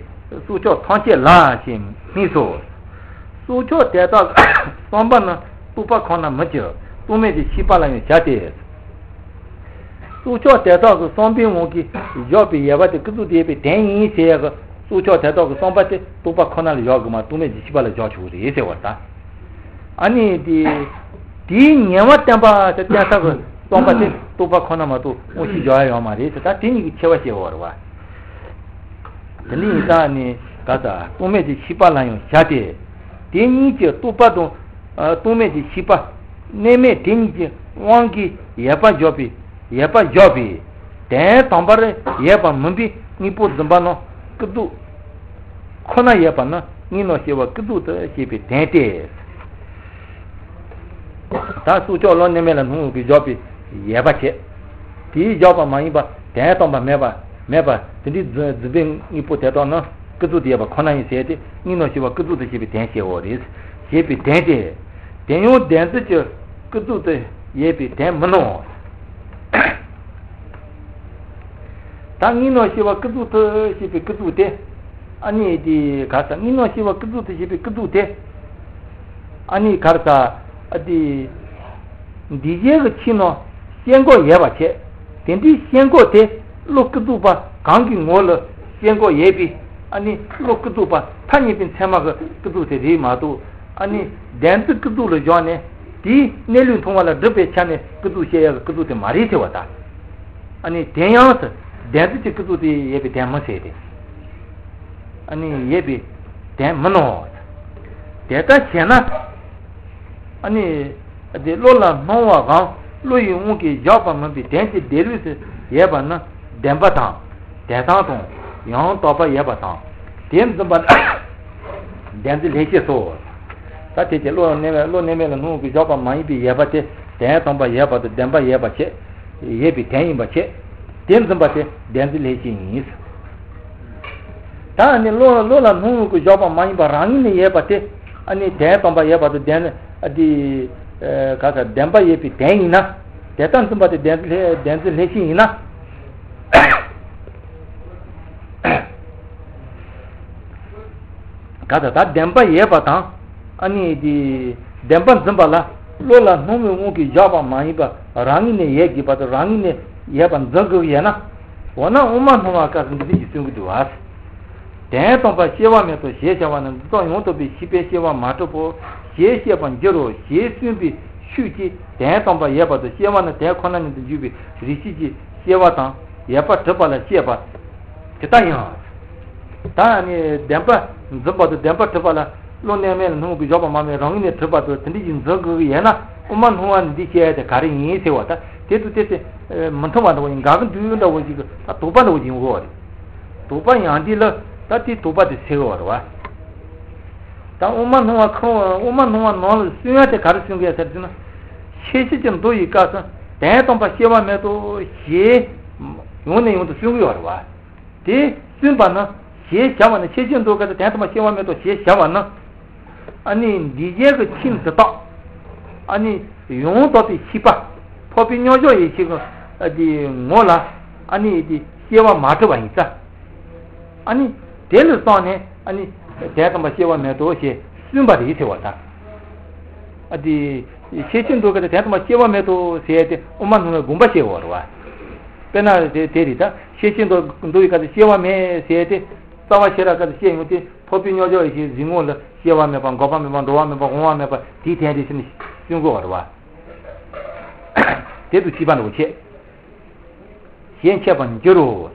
སྲོག་ཆགས་ཐམས་ཅད་ལ་ཞེས་སྨྲས་སོ། སྲོག་ཆགས་དེ་དག་གི་བསམ་པ་ནི་རྟོག་པ་ཁོ་ན་མི་བྱེད་རྟོག་མེད་ཀྱི་ཤེས་པ་ལ་ཡང་བྱ་སྟེ། སྲོག་ཆགས་དེ་དག་གི་བསམ་པའི་ངང་གིས་བཞག་པའི་ཡོད་པ་དེ་ཀུན་རྫོབ་ཏུ་ཡོད་པའི་དོན་ཡིན་ཟེར་ཡག་གི་སྲོག་ཆགས་དེ་དག་གི་བསམ་པ་དེ་རྟོག་པ་ཁོ་ན་ལ་བཞག་དགོས་མ་རྟོག་མེད་ཀྱི་ཤེས་པ་ལ་བཞག་ཆོག་གི་རེད་ཟེར་བ་དང་། ཨ་ནི་དེ་དེའི་ཉེ་བར་བསྟན་པ་དེ་བསྟན་ས་གི་བསམ་པ་དེ་ རྟོག་པ་ཁོ་ན་མ་གཏོགས་དངོས་གཞི་འཇོག་ཡ་ཡོད་མ་རེད་ཟེར། ད་དེ་གཉིས་ཀྱི་ཁྱད་པར་བཤད་དགོས་རེད་བ། དེ་འདྲ་ཡིན་ཙང་ནི་ག་ས་རྟོག་མེད་ཀྱི་ཤེས་པ་ལ་ཡང་བྱ་སྟེ། དེ་གཉིས་ཀྱི་རྟོག་པ་དང་། ཨ། རྟོག་མེད་ཀྱི་ཤེས་པ། གནས་མལ་དེ་གཉིས་ཀྱི་དབང་གིས་ཡོད་པ་འཇོག་པའི། ཡོད་པ་འཇོག་པའི། དོན་དམ་པར་ཡོད་པ་མིན་པའི་དངོས་པོ་འཛིན་པ་རྣམས་ཀུན་རྫོབ་ཁོ་ན་ཡོད་པ་ནི་གཉིས་སྣང་ཤེས་པ་ཀུན་རྫོབ་ཏུ་བྱེད་པའི་དོན་ཏེ། ད་སྲོག་ཆགས་བློ་གནས་མལ་ལ་སྣང་བའི་འཇོག་པའི་ཡོད་པ་བྱེད། དེའི་འཇོག་པ་མ་ཡིན་པ་དོན་དམ་པར་མེད་པ། མེད་པ་དེ་འདྲའི་རྫུན་རྫུན་པའི་དངོས་པོ་དེ་དག་ནི་ཀུན་རྫོབ་ཏུ་ཡོད་པ་ཁོ་ན་ཡིན་ཟེར་ཏེ། གཉིས་སྣང་ཤེས་པ་ཀུན་རྫོབ་ཏུ་བྱེད་པའི་དོན་བཤད་དགོས་རེད། བྱེད་པའི་དོན་ཏེ། དེ་ཡང་བདེན་རྫུན་གྱི་ཀུན་རྫོབ་ཏུ་ཡོད་པའི་དོན་མིན་ནོ། ད་གཉིས་སྣང་ཤེས་པ་ཀུན་རྫོབ་ཏུ་བྱེད་པའི་ཀུན་རྫོབ་དེ། ཨ་ནི་དེ་ག་ས་གཉིས་སྣང་ཤེས་པ་ཀུན་རྫོབ་ཏུ་བྱེད་པའི་ཀུན་རྫོབ་དེ། ཨ་ནི་ག་ས། ཨ། དེ། འདུས་བྱས་ཀྱི་ཆོས་རྣམས་ཤེས་འགོག་ཡོད་པ་བྱས། དེ་འདྲའི་ཤེས་འགོག་དེ་བློ་ཀུན་རྫོབ་པ་གང་གི་ངོ་ལ་ཤེས་འགོག་ཡོད་པའི། ཨ་ནི་བློ་ཀུན་རྫོབ་པ་ཐ་སྙད་པའི་ཚད་མ་གི་ཀུན་རྫོབ་དེ་རེད་མ་གཏོགས། ཨ་ནི་བདེན་རྫུན་ཀུན་རྫོབ་ལ་བཞག་ནས། དེའི་གནས་ལུགས་མཐོང་བ་ལ་སྒྲུབ་པའི་ཆ་ནས་ཀུན་རྫོབ་བཤད་ཡག་གི་ཀུན་རྫོབ་དེ་མ་རེད་ཟེར་བ་དང་། ཨ་ནི་དེ་ཡང་བདེན་རྫུན་གྱི་ཀུན་རྫོབ་ཏུ་ཡོད་པའི་དོན་མིན་ཟེར་ཏེ། ཨ་ནི་ཡོད་པའི་དོན་མིན་ནོ། དེ་ལྟར་བྱས་ན། ཨ་ནི་དེ་བློ་ལ་སྣང་བའམ་བློ་ཡི་དབང་གིས་བཞག་པ་མིན་པའི་དོན་གྱི་འདས་ལུགས་སུ་ཡོད་པ་ནི་བདེན་པ་དང་དོན་དམ་དང་ཡང་དག་པར་ཡོད་པ་དང་། དེ་འཛིན་པ་ལ་བདེན་འཛིན་ལྷན་སྐྱེས་སོ། ད་དེ་ཀྱི་བློ་གནས་མལ། བློ་གནས་མལ་ལ་སྣང་བའི་འཇོག་པ་མ་ཡིན་པའི་ཡོད་པ་དེ་དོན་དམ་པར་ཡོད་པ་དང་བདེན་པར་ཡོད་པ་བྱས། ཡོད་པའི་དོན་ཡིན་པ་བྱས། དེ་འཛིན་པ་དེ་བདེན་འཛིན་ལྷན་སྐྱེས་ཡིན། ད་ནི་བློ། བློ་ལ་སྣང་བའི་འཇོག་པ་མ་ཡིན་པ་རང་ངོས་ནས་ཡོད་པ་དེ། ཨ་ནི་དོན་དམ་པར་ཡོད་པ་དང་བདེན། ཨ། དེ། ཨ། ག་ས་བདེན་པར་ཡོད་པའི་དོན་ཡིན་ན། དེ་ལྟར་འཛིན་པ་དེ་བདེན་འཛིན་ལྷན། བདེན་འཛིན་ལྷན་སྐྱེས་ཡིན་ན། ག་ད་ལྟ་བདེན་པ་ཡོད་པ་དང་། ཨ་ནི་དེ་བདེན་པ་འཛིན་པ་ལ་བློ་ལ་སྣང་བའི་དབང་གིས་བཞག་པ་མ་ཡིན་པ་རང་ངོས་ནས་ཡོད་དགོས་པ་དང་རང་ངོས་ནས་ཡོད་པར་འཛིན་དགོས་ཡོད་ན། འོ་ན་དབུ་མ་སྣང་བ་སྐབས་སུ་འདི་འདྲ་ཞིག་གསུང་གི་འདུག་བ། དོན་དམ་པར་སྐྱེ་བ་མེད་དོ་ཞེས་བྱ་བ་ནི་འདི་དག་ཡང་དག་པའི་ཤེས་པས་སྐྱེ་བ་མ་གྲུབ་བོ་ཞེས་བཤད་པར་འགྱུར་རོ་ཞེས་གསུངས་པའི་ཤུགས་ཀྱིས་དོན་དམ་པར་ཡོད་པ་དང་སྐྱེ་བ་ནི་དོན་ཁོ་ན་ཉིད་དུ་འཇུག་པའི་རིགས་ཤེས་ཀྱི་སྐྱེ་བ་དང་ཡོད་པར་གྲུབ་པ་ལ་བཤད་པ། དེ་ལྟ་ཡང་། ད་ནི་བདེན་པ་འཛིན་པ་དང་བདེན་པར་གྲུབ་པ་ལ་བློ་གནས་མལ་ལ་སྣང་བའི་འཇོག་པ་མ་ཡིན་རང་ངོས་ནས་གྲུབ་པ་དང་དེ་འདྲ་ཞིག་འཛིན་དགོས་ཀྱི་ཡོད་ན་དབུ་མ་སྣང་བ་ནི་འདི་བཤད་ཡ་དེ་ག་རེ་ཡིན་ཟེར་བ། ད་དེ་ཚོ་དེ་ཚེ་མི་མཐུན་པ་འདྲ་བོ་ཡིན། འགལ་གྱི་འདུག་འདྲ་བོ་ཞིག་གི་ད་དོགས་པ་འདྲ་བོ་ཡིན་དགོས་པ་རེད། དོགས་པ་ཡང་དེ་ལ་ད་དེ་དོགས་པ་དེ་སེལ་བ་རེད་བ། ད་དབུ་མ་སྣང་བ་ཁོ། དབུ་མ་སྣང་བ་ནང་ལ་གསུང་ཡ་དེ་ག་རེ་གསུང་གི་ཡོད་ཟེར་དུས་ན། ཤེར་ཕྱིན་གྱི་མདོ་ཡི་སྐབས་སུ་དོན་དམ་པར་སྐྱེ་བ་མེད་དོ་ཞེས་ཡང་ནས་ཡང་དུ་གསུང་གི་ཡོད་རེད་བ། དེ་གསུངས་པ་ན་ཞེས་བྱ་བ་ནི། ཤེར་ཕྱིན་མདོའི་སྐབས་སུ་དོན་དམ་པར་སྐྱེ་བ་མེད་དོ་ཞེས་བྱ་བ་ན། ཨ་ནི་འདུས་བྱས་ཀྱི་ཆོས་འདི་དག་ཨ་ནི་ཡང་དག་པའི་ཤེས་པ། འཕགས་པའི་མཉམ་གཞག་ཡེ་ཤེས་ཀྱི་ཨ་དེ་ངོ་ལ་ཨ་ནི་དེ་སྐྱེ་བ་མ་གྲུབ་པ་ཡིན་ཙང་། ཨ་ནི་དེ་ལ་བསམས་ནས་ཨ་ནི་དོན་དམ་པར་སྐྱེ་བ་མེད་དོ་ཞེས་གསུངས་པ་རེད་ཟེར་བ་དང་། ཨ་དེ་ཤེར་ཕྱིན་མདོའི་སྐབས་སུ་དོན་དམ་པར་སྐྱེ་བ་མེད་དོ་ཟེར་ཏེ་དབུ་མ་སྣང་བའི་དགོངས་པ་བཤད་ཡོད་རེད་བ། དཔེར་ན་དེ་དེ་རེད། ད་ཤེར་ཕྱིན་མདོ་མདོ་ཡི་སྐབས་སུ་སྐྱེ་བ་མེད་ཟེར་ཏེ། རྩ་བ་ཤེས་རབ་སྐབས་སུ་བཤད་ཡོང་དུས་འཕགས་པའི་མཉམ་གཞག་ཡེ་ཤེས་གཟིགས་ངོ་ལ་སྐྱེ་བ་མེད་པ། འགག་པ་མེད་པ། འགྲོ་བ་མེད་པ། འོང་བ་མེད་པ། དེའི་དོན་དེ་ཤེས་ནས་གསུང་དགོས་པ་རེད་བ། དེ་དུ་སྐྱེས་པ་འདྲ་བོ་བྱས། ཞེས་འཆད་པར་འགྱུར་རོ།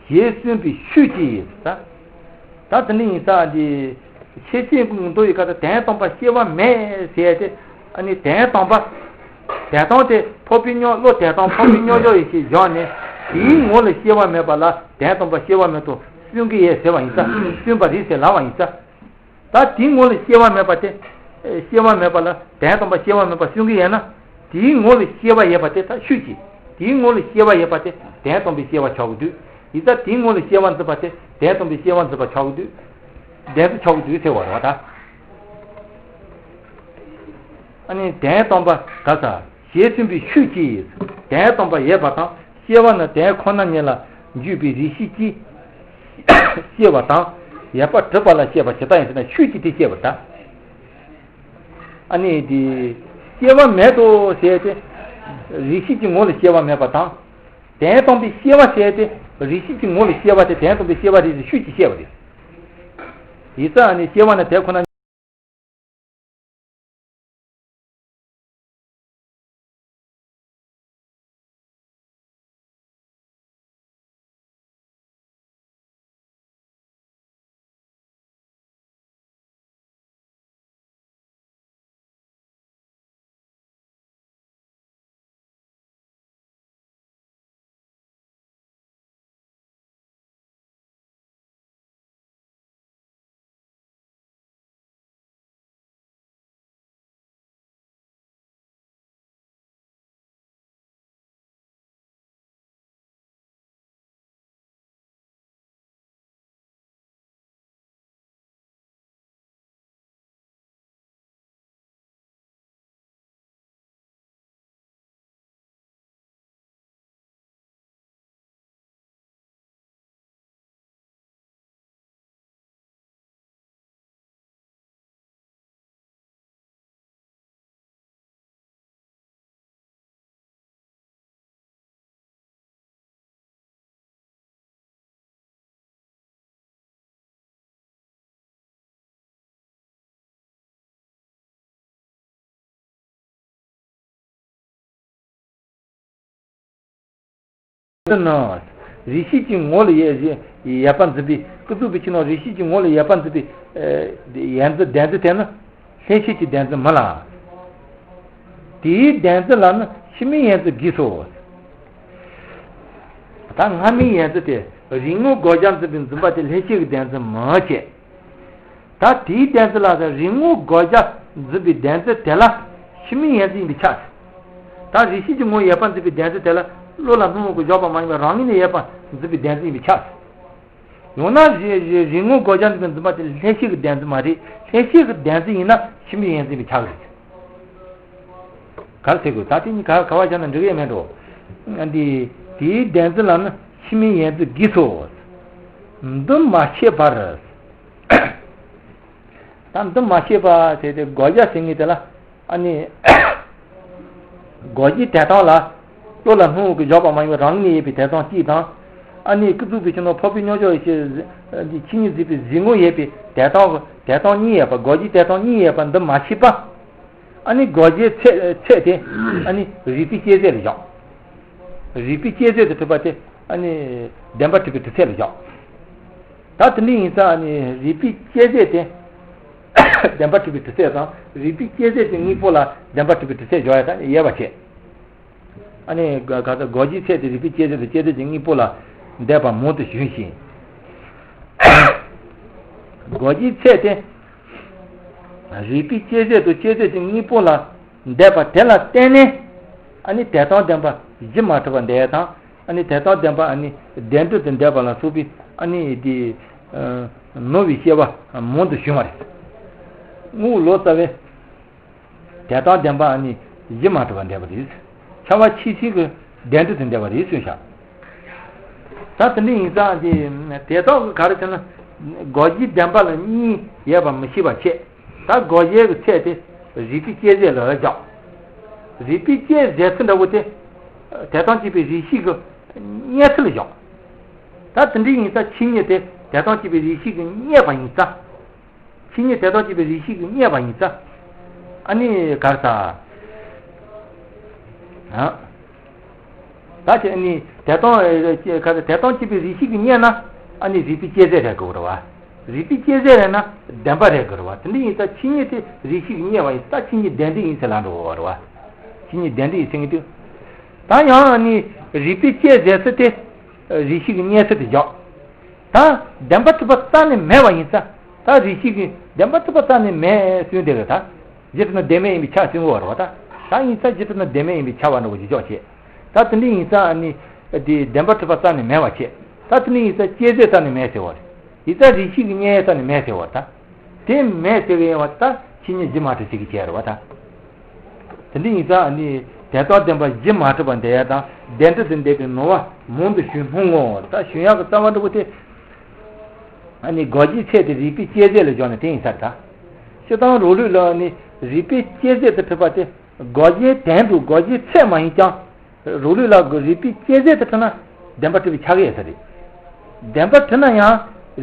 ཞེས་གསུངས་པའི་ཤུགས་ཀྱིས་ད། ད་དེ་འདྲ་ཡིན་ཙང་འདི། ཤེར་ཕྱིན་མདོ་ཡི་སྐབས་སུ་དོན་དམ་པར་སྐྱེ་བ་མེད་ཟེར་ཏེ། ཨ་ནི་དོན་དམ་པ། དོན་དམ་དེ་འཕགས་པའི་མཉམ། བློ་དོན་དམ་འཕགས་པའི་མཉམ་གཞག་ཡེ་ཤེས་བཞག་ནས། དེའི་ངོ་ལ་སྐྱེ་བ་མེད་པ་ལ་དོན་དམ་པར་སྐྱེ་བ་མེད་དོ་གསུང་གི་ཡོད་ཟེར་བ་ཡིན་ཙང་། གསུངས་པ་རེད་ཟེར་ལབ་པ་ཡིན་ཙང་། ད་དེའི་ངོ་ལ་སྐྱེ་བ་མེད་པ་དེ། སྐྱེ་བ་མེད་པ་ལ་དོན་དམ་པར་སྐྱེ་བ་མེད་པ་གསུང་གི་ཡོད་ན། དེའི་ངོ་ལ་སྐྱེ་བ་ཡོད་པ་དེ་ད་ཤུགས་ཀྱིས། དེའི་ངོ་ལ་སྐྱེ་བ་ཡོད་པ་དེ་དོན་དམ་པའི་སྐྱེ་བ་ཆགས་ཀྱི་འདུག་ཡིན་ཙང་དེའི་ངོ་ལ་སྐྱེ་བ་འཛིན་པ་དེ་དོན་དམ་པའི་སྐྱེ་བ་འཛིན་པ་ཆགས་ཀྱི་འདུག་བདེན་འཛིན་ཆགས་ཀྱི་འདུག་ཟེར་བ་རེད་བ་ད། ཨ་ནི་དོན་དམ་པ་ག་ས་ཞེས་གསུངས་པའི་ཤུགས་ཀྱིས། དོན་དམ་པར་ཡོད་པ་དང་སྐྱེ་བ་ནི་དོན་ཁོ་ན་ཉིད་ལ་འཇུག་པའི་རིགས་ཤེས་ཀྱིས་སྐྱེ་བ་དང་ཡོད་པར་གྲུབ་པ་ལ་བཤད་པ་ཇི་ལྟར་ཡིན་ཟེར་ན། ཤུགས་ཀྱིས་དེ་བཤད་པ་ད། ཨ་ནི་དེ་སྐྱེ་བ་མེད་དོ་ཟེར་ཏེ་རིགས་ཤེས་ཀྱི་ངོ་ལ་སྐྱེ་བ་མེད་པ་དང་། དོན་དམ་པའི་སྐྱེ་བ་ཟེར་ཏེ་རིགས་ཤེས་ཀྱི་ངོ་ལ་སྐྱེ་བ་དེ་དོན་དམ་པའི་སྐྱེ་བ་རེད་ཟེར་ཤུགས་ཀྱིས་བཤད་པ་རེད། ཡིན་ཙང་ཨ་ནི་སྐྱེ་བ་ནི་དོན་ཁོ་ན། འདི་ནི། རེ་ཞིག་གི་ངོ་ལ་ཡོད་ཡོད་པར་འཛིན་པའི་ཀུན་རྫོབ་པའི་ཕྱིར་ན་རེ་ཞིག་གི་ངོ་ལ་ཡོད་པར་འཛིན་པའི་ཡོད་འཛིན་བདེན་འཛིན་དེ་ནི། ལྷན་སྐྱེས་ཀྱི་བདེན་འཛིན་མིན་ལ། དེའི་བདེན་འཛིན་ལ་ནི་ཕྱི་མའི་ཡོད་འཛིན་དགོས་སོ། ད་སྔ་མའི་ཡོད་འཛིན་དེ་རིག་ངོ་དགོས་བྱར་འཛིན་པའི་འཛིན་པ་དེ་ལྷན་སྐྱེས་ཀྱི་བདེན་འཛིན་མ་བྱས། ད་དེའི་བདེན་འཛིན་ལ་རིག་ངོ་དགོས་བྱར་འཛིན་པའི་བདེན་འཛིན་དེ་ལ་ཕྱི་མའི་ཡོད་འཛིན་ཡིན་པས་ཁྱབ། ད་རེ་ཞིག་གི་ངོ་ཡོད་པར་འཛིན་པའི་བདེན་འཛིན་དེ་ལ་བློ་ལ་སྣང་ངོ་གི་བཞག་པ་མ་ཡིན་པར་རང་ངོས་ནས་ཡོད་པར་འཛིན་པའི་བདེན་འཛིན་ཡིན་པས་ཁྱབ། ཡང་ན་རེ་རེ་རིག་ངོ་དགོས་བྱར་འཛིན་པའི་འཛིན་པ་དེ་ལྷན་སྐྱེས་ཀྱི་བདེན་འཛིན་མ་རེད། ལྷན་སྐྱེས་ཀྱི་བདེན་འཛིན་ཡིན་ན་ཕྱི་མའི་ཡོད་འཛིན་ཡིན་པས་ཁྱབ་རེད། ག་རེ་ཟེར་དགོས། ད་དེ་གཉིས་ག་ག་བ་བཞག་ན་འགྲིག་གི་མེད་འགྲོ། འདི་དེའི་བདེན་འཛིན་ལ་ནི་ཕྱི་མའི་ཡོད་འཛིན་དགོས་སོ། འདི་མ་ཤེས་པར། ད་འདི་མ་ཤེས་པ་དེ་དེ་དགོས་བྱ་ཟེར་མཁན་དེ་ལ་ཨ་ནི། དགོས་བྱའི་དོན་དམ་ལ་བློ་ལ་སྣང་ངོ་གི་བཞག་པ་མ་ཡིན་པར་རང་ངོས་ནས་ཡོད་པའི་དོན་དམ་གཅིག་དང་། ཨ་ནི་ཀུན་རྫོབ་པའི་ཕྱིར་ན་འཕགས་པའི་རྣལ་འབྱོར་ཡེ་ཤེས་ཆོས་ཉིད་གཟིགས་པའི་གཟིགས་ངོ་ཡོད་པའི་དོན་དམ་གྱི་དོན་དམ་གཉིས་ཡོད་པ། དགོས་བྱའི་དོན་དམ་གཉིས་ཡོད་པ་འདི་མ་ཤེས་པ། ཨ་ནི་དགོས་བྱའི་ཚད་ཚད་དེ་ཨ་ནི་རིགས་པའི་དཔྱད་བྱད་ལ་བཞག་རིགས་པའི་དཔྱད་བྱད་དུ་གྲུབ་པ་དེ་ཨ་ནི་བདེན་པར་གྲུབ་པའི་དྲི་ཚད་ལ་བཞག་ད་དེ་འདྲ་ཡིན་ཙང་ཨ་ནི་རིགས་པའི་དཔྱད་བྱད་དེ་བདེན་པར་གྲུབ་པའི་དྲི་ཚད་དང་རིགས་པའི་དཔྱད་བྱད་ཀྱི་དངོས་པོ་ལ་བདེན་པར་གྲུབ་པའི་དྲི་ཚད་བཞག་ཡ་དང་དབྱེ་བ་ཕྱེ། ཨ་ནི་ག་ག་ད་དགོས་བྱའི་ཚད་དེ་རིགས་པའི་དཔྱད་བྱད་དང་དཔྱད་བྱད་ཀྱི་དངོས་པོ་ལ་འདས་པ་མང་དུ་ཞུས་ཤིང་། དགོས་བྱའི་ཚད་དེ་རིགས་པའི་དཔྱད་བྱད་དང་དཔྱད་བྱད་ཀྱི་དངོས་པོ་ལ་འདས་པ་དེ་ལ་བརྟེན་ནས་ཨ་ནི་དོན་དམ་བདེན་པ་གཞི་མ་གྲུབ་པ་འདས་ཡ་དང་། ཨ་ནི་དོན་དམ་བདེན་པ་ཨ་ནི་བདེན་གྲུབ་ཏུ་འདས་པ་ལ་སོགས་པའི་ཨ་ནི་དེ་ནོར་བའི་དབྱེ་བ་མང་དུ་བྱུང་བ་རེད། དངོས་ལོ་ཙཱ་བས། དོན་དམ་བདེན་པ་ཨ་ནི་གཞི་མ་གྲུབ་པར་འདས་པ་རེད། འཆར་བ་ཕྱི་ཚུལ་གྱི་བདེན་གྲུབ་ཏུ་འདས་པ་རེད་གསུངས་ཤག་ད་དེ་འདྲ་ཡིན་ཙང་དེ་དེ་དག་གི་ག་རེ་ཟེར་ན། དགོས་བྱའི་བདེན་པ་ལ་གཉིས་ཡོད་པ་མི་ཤེས་པ་བྱས། ད་དགོས་བྱའི་གི་ཚད་དེ་རིགས་པའི་དཔྱད་བྱད་ལ་བཞག་རིགས་པའི་དཔྱད་བྱད་ཚུལ་འདྲ་བོ་དེ་དོན་དམ་གཅིག་པའི་རིགས་ཤེས་ཀྱི་རྙེད་ཚུལ་ལ་བཞག་ད་དེ་འདྲ་ཡིན་ཙང་ཆོས་ཉིད་དེ་དོན་དམ་གཅིག་པའི་རིགས་ཤེས་ཀྱིས་རྙེད་པ་ཡིན་ཙང་། ཆོས་ཉིད་དོན་དམ་གཅིག་པའི་རིགས་ཤེས་ཀྱིས་རྙེད་པ་ཡིན་ཙང་། ཨ་ནི་ག་རེ་ཟ། ཨ། ད་དེ་ཨ་ནི་དོན་དམ་ག་རེ་དོན་དམ་གཅིག་པའི་རིགས་ཤེས་ཀྱིས་རྙེད་ན་ཨ་ནི་རིགས་པའི་དཔྱད་བྱད་རེད་དགོས་རེད་བ། རིགས་པའི་དཔྱད་བྱད་རེད་ན་བདེན་པ་རེད་དགོས་རེད་བ། དེ་འདྲ་ཡིན་ཙང་ཆོས་ཉིད་དེ་རིགས་ཤེས་ཀྱིས་རྙེད་པ་ཡིན་ཙང་ཆོས་ཉིད་བདེན་འབྲེལ་ཡིན་ཟེར་ལབ་འགྲོ་གི་རེད་བ། ཆོས་ཉིད་བདེན་འབྲེལ་ཡིན་ཟེར་མཁན་དེ། ད་ཡང་ཨ་ནི་རིགས་པའི་དཔྱད་བྱད་ཚུལ་དེ་རིགས་ཤེས་ཀྱིས་རྙེད་ཚུལ་དེ་བཞག་ད་བདེན་པར་གྲུབ་པ་རྩ་ནས་མེད་པ་ཡིན་ཙང་། ད་རིགས་ཤེས་ཀྱིས་བདེན་པར་གྲུབ་པ་རྩ་ནས་མེད་གསུངས་བསྡད་ཡོད་ད། གཞི་གྲུབ་ན་བདེན་མེད་ཡིན་པས་ཁྱབ་གསུང་གི་ཡོད་རེད་བ་ད། ད་ཡིན་ཙང་གཞི་གྲུབ་ན་བདེན་མེད་ཡིན་པས་ཁྱབ་པ་འདྲ་བོ་ཞིག་འཇོག་བྱེད། ད་དེ་འདྲ་ཡིན་ཙང་ཨ་ནི། དེ་བདེན་པར་གྲུབ་པ་རྩ་ནས་མེད་པ་བྱེད། ད་དེ་འདྲ་ཡིན་ཙང་དཔྱད་བྱད་རྩ་ནས་མེད་ཟེར་བ་རེད། ཡིན་ཙང་རིགས་ཤེས་ཀྱིས་རྙེད་ཡ་རྩ་ནས་མེད་ཟེར་བ་རེད་ད། དེ་མེད་ཟེར་གི་ཡོད་པ་ད་ཆོས་ཉིད་གཞི་མ་གྲུབ་ཟེར་གི་བྱས་རེད་བ་ད། དེ་འདྲ་ཡིན་ཙང་ཨ་ནི་དོན་དམ་བདེན་པ་གཞི་མ་གྲུབ་པར་འདས་ཡ་དང་བདེན་གྲུབ་ཏུ་འདས་པའི་ནོར་བ་མང་དུ་བྱུང་སྣང་ངོ་། ད་བྱུང་ཡག་གི་རྩ་བ་འདྲ་བོ་དེ། ཨ་ནི་དགོས་བྱའི་ཚད་དེ་རིགས་པའི་དཔྱད་བྱད་ལ་བཞག་ནས་དེ་ཡིན་ས་རེད་ད། སྤྱིར་བཏང་རང་ལུགས་ལ་ནི་རིགས་པའི་དཔྱད་བྱད་དུ་གྲུབ་པ་དེ་དགོས་བྱའི་དོན་དུ་དགོས་བྱའི་ཚད་མ་ཡིན་ཀྱང་། རང་ལུགས་ལ་རིགས་པའི་དཔྱད་བྱད་དུ་གྲུབ་ན་བདེན་པར་གྲུབ་པའི་ཆ་ག་ཡོད་ས་རེད། བདེན་པར་གྲུབ་ན་ཡང་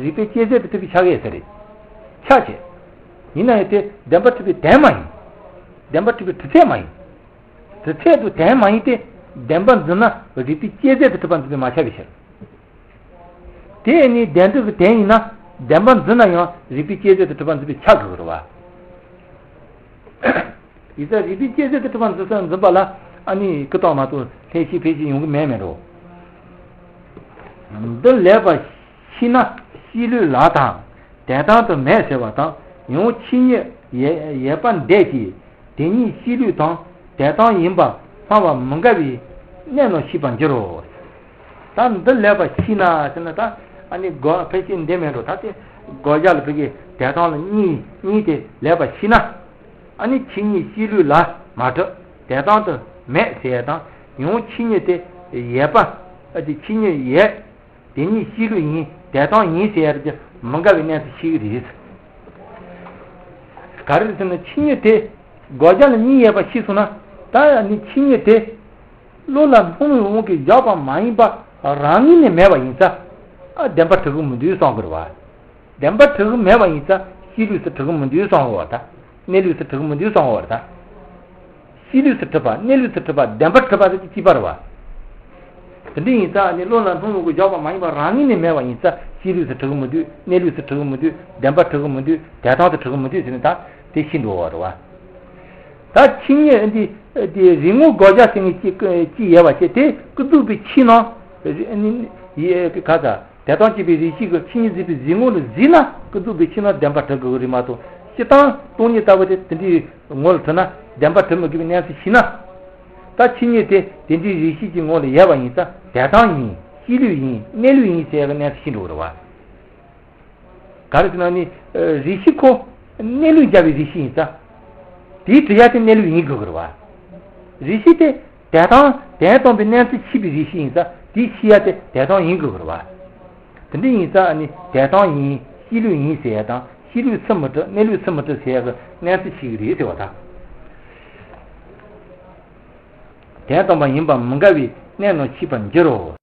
རིགས་པའི་དཔྱད་བྱད་དུ་གྲུབ་པའི་ཆ་ག་ཡོད་ས་རེད། ཆ་བྱེད། ཡིན་ན་ཡང་དེ་བདེན་པར་གྲུབ་པའི་དོན་མ་ཡིན། བདེན་པར་གྲུབ་པའི་དྲི་ཚད་མ་ཡིན། དྲི་ཚད་དུ་དོན་མ་ཡིན་ཏེ། བདེན་པར་འཛིན་ན་རིགས་པའི་དཔྱད་བྱད་དུ་གྲུབ་པར་འཛིན་པས་མ་ཁྱབ་པའི་ཕྱིར། དེ་ནི་བདེན་གྲུབ་ཀྱི་དོན་ཡིན་ན་བདེན་པར་འཛིན་ན་ཡང་རིགས་པའི་དཔྱད་བྱད་དུ་གྲུབ་པར་འཛིན་པས་ཁྱབ་དགོས་རེད་བ། ཡིན་ཙང་རིགས་པའི་དཔྱད་བྱད་དུ་གྲུབ་པར་འཛིན་ས་འཛིན་པ་ལ་ཨ་ནི་ཀུན་བཏགས་མ་གཏོགས་ལྷན་སྐྱེས་ཕལ་ཆེར་ཡོང་གི་མེད་མེད་འགྲོ། འདི་ལེགས་པར་ཤེས་ན་ཤེས་ལུགས་ལ་དང་དོན་དམ་དུ་མེད་ཟེར་བ་དང་། ཡང་ཆོས་ཉིད་ཡོད་ཡོད་པར་འདོད་ཀྱི་དེ་ཉིད་ཤེས་ལུགས་དང་དོན་དམ་ཡིན་པ་སྨྲ་བ་མི་འགལ་བའི་གནད་རྣམས་ཤེས་པར་འགྱུར་རོ། ད་འདི་ལེགས་པར་ཤེས་ན་ཟེར་ན་ད་ཨ་ནི་དགོས་ཕལ་ཆེར་འདི་མེད་འགྲོ། ད་དེ་དགོས་བྱ་ལ་ཕ་གི་དོན་དམ་ལ་གཉིས་གཉིས་དེ་ལེགས་པར་ཤེས་ན། ཨ་ནི་ཆོས་ཉིད་ཤེས་ལུགས་ལ་མ་གྲུབ་དོན་དམ་དུ་མེད་ཟེར་ཡ་དང་། ཡང་ཆོས་ཉིད་དེ་ཡོད་པ། ཨ་ནི་ཆོས་ཉིད་ཡོད། དེ་ཉིད་ཤེས་ལུགས་ཡིན། དོན་དམ་ཡིན་ཟེར་ཡ་དེ་མི་འགལ་བའི་གནས་སུ་ཤེས་ཀྱི་རེད། ག་རེ་ཟེར་ན་ཆོས་ཉིད་དེ་དགོས་བྱ་ལ་གཉིས་ཡོད་པ་ཤེས་སོང་ན། ད་ནི་ཆོས་ཉིད་དེ་བློ་ལ་སྣང་བའི་དབང་གིས་བཞག་པ་མ་ཡིན་པ་རང་ངོས་ནས་མེད་པ་ཡིན་ཙང་། ཨ་བདེན་པར་གྲུབ་ཀྱི་མི་འདུག་བསམ་དགོས་རེད་བ། བདེན་པར་གྲུབ་ཀྱི་མེད་པ་ཡིན་ཙང་ཤེས་ལུགས་སུ་གྲུབ་ཀྱི་མི་འདུག་བསམ་དགོས་པ་དང་། གནས་ལུགས་སུ་གྲུབ་ཀྱི་མི་འདུག་བསམ་དགོས་པ་དང་། ཤེས་ལུགས་སུ་གྲུབ་པ་གནས་ལུགས་སུ་གྲུབ་པ་བདེན་པར་གྲུབ་པ་དེ་གཅིག་པ་རེད་བ། དེ་འདྲ་ཡིན་ཙང་ནི་བློ་ལ་སྣང་ངོ་གི་བཞག་པ་མ་ཡིན་པ་རང་ངོས་ནས་མེད་པ་ཡིན་ཙང་གཤིས་ལུགས་སུ་གྲུབ་ཀྱི་མི་འདུག་གནས་ལུགས་སུ་གྲུབ་ཀྱི་མི་འདུག་བདེན་པར་གྲུབ་ཀྱི་མི་འདུག་དོན་དམ་དུ་གྲུབ་ཀྱི་མི་འདུག་ཟེར་ནས་ད་དེ་ཤེས་འགྲོ་བ་རེད་བ། ད་ཆོས་ཉིད་འདི་དེ་རིག་ངོ་དགག་བྱ་ཟེར་མཁན་ཅིག་ཅིག་ཡོད་པ་བྱས་ཏེ་ཀུན་རྫོབ་པའི་ཆོས་རྣམས་ཡི་ག་ས་དོན་དམ་དཔྱོད་པའི་རིགས་ཤེས་ཀྱི་ཆོས་ཉིད་གཟིགས་པའི་གཟིགས་ངོ་ལ་གཟིགས་ན་ཀུན་རྫོབ་པའི་ཆོས་རྣམས་བདེན་པར་གྲུབ་དགོས་ཀྱི་རེད་མ་གཏོགས་སྤྱིར་བཏང་སྟོང་ཉིད་ལྟ་བུ་དེ་དེ་འདྲའི་ངོ་ལ་ཐུག་ན་བདེན་པར་གྲུབ་མི་དགོས་པའི་གནས་ཚུལ་ཤེས་ན། ད་ཆོས་ཉིད་དེ་དེ་འདྲའི་རིགས་ཤེས་ཀྱི་ངོ་ལ་ཡོད་པ་ཡིན་ཙང་དོན་དམ་ཡིན་གཤིས་ལུགས་ཡིན་གནས་ལུགས་ཡིན་ཟེར་ཡག་གི་གནས་ཚུལ་ཤེས་འགྲོ་གི་རེད་བ། ག་རེ་ཟེར་ན་ནི་རིགས་ཤེས་ཁོ་གནས་ལུགས་འཇལ་བའི་རིགས་ཤེས་ཡིན་ཙང་། དེའི་གྲུབ་ཡག་དེ་གནས་ལུགས་ཡིན་དགོས་ཀྱི་རེད་བ། རིགས་ཤེས་དེ་དོན་དམ་དོན་དམ་པའི་གནས་ཚུལ་ཤེས་པའི་རིགས་ཤེས་ཡིན་ཙང་དེའི་ཤེས་ཡག་དེ་དོན་དམ་ཡིན་དགོས་ཀྱི་རེད་བ། དེ་འདྲ་ཡིན་ཙང་ནི་དོན་དམ་ཡིན་གཤིས་ལུགས་ཡིན་ཟེར་ཡག་དང་གཤིས་ལུགས་སུ་མི་གྲུབ་གནས་ལུགས་སུ་མི་གྲུབ་ཟེར་ཡག་གི་གནས་ཚུལ་ཤེས་ཀྱི་རེད་ཟེར་བ་དང་། དོན་དམ་པ་ཡིན་པ་མི་འགལ་བའི་གནས་རྣམས་ཤེས་པར་འགྱུར་རོ།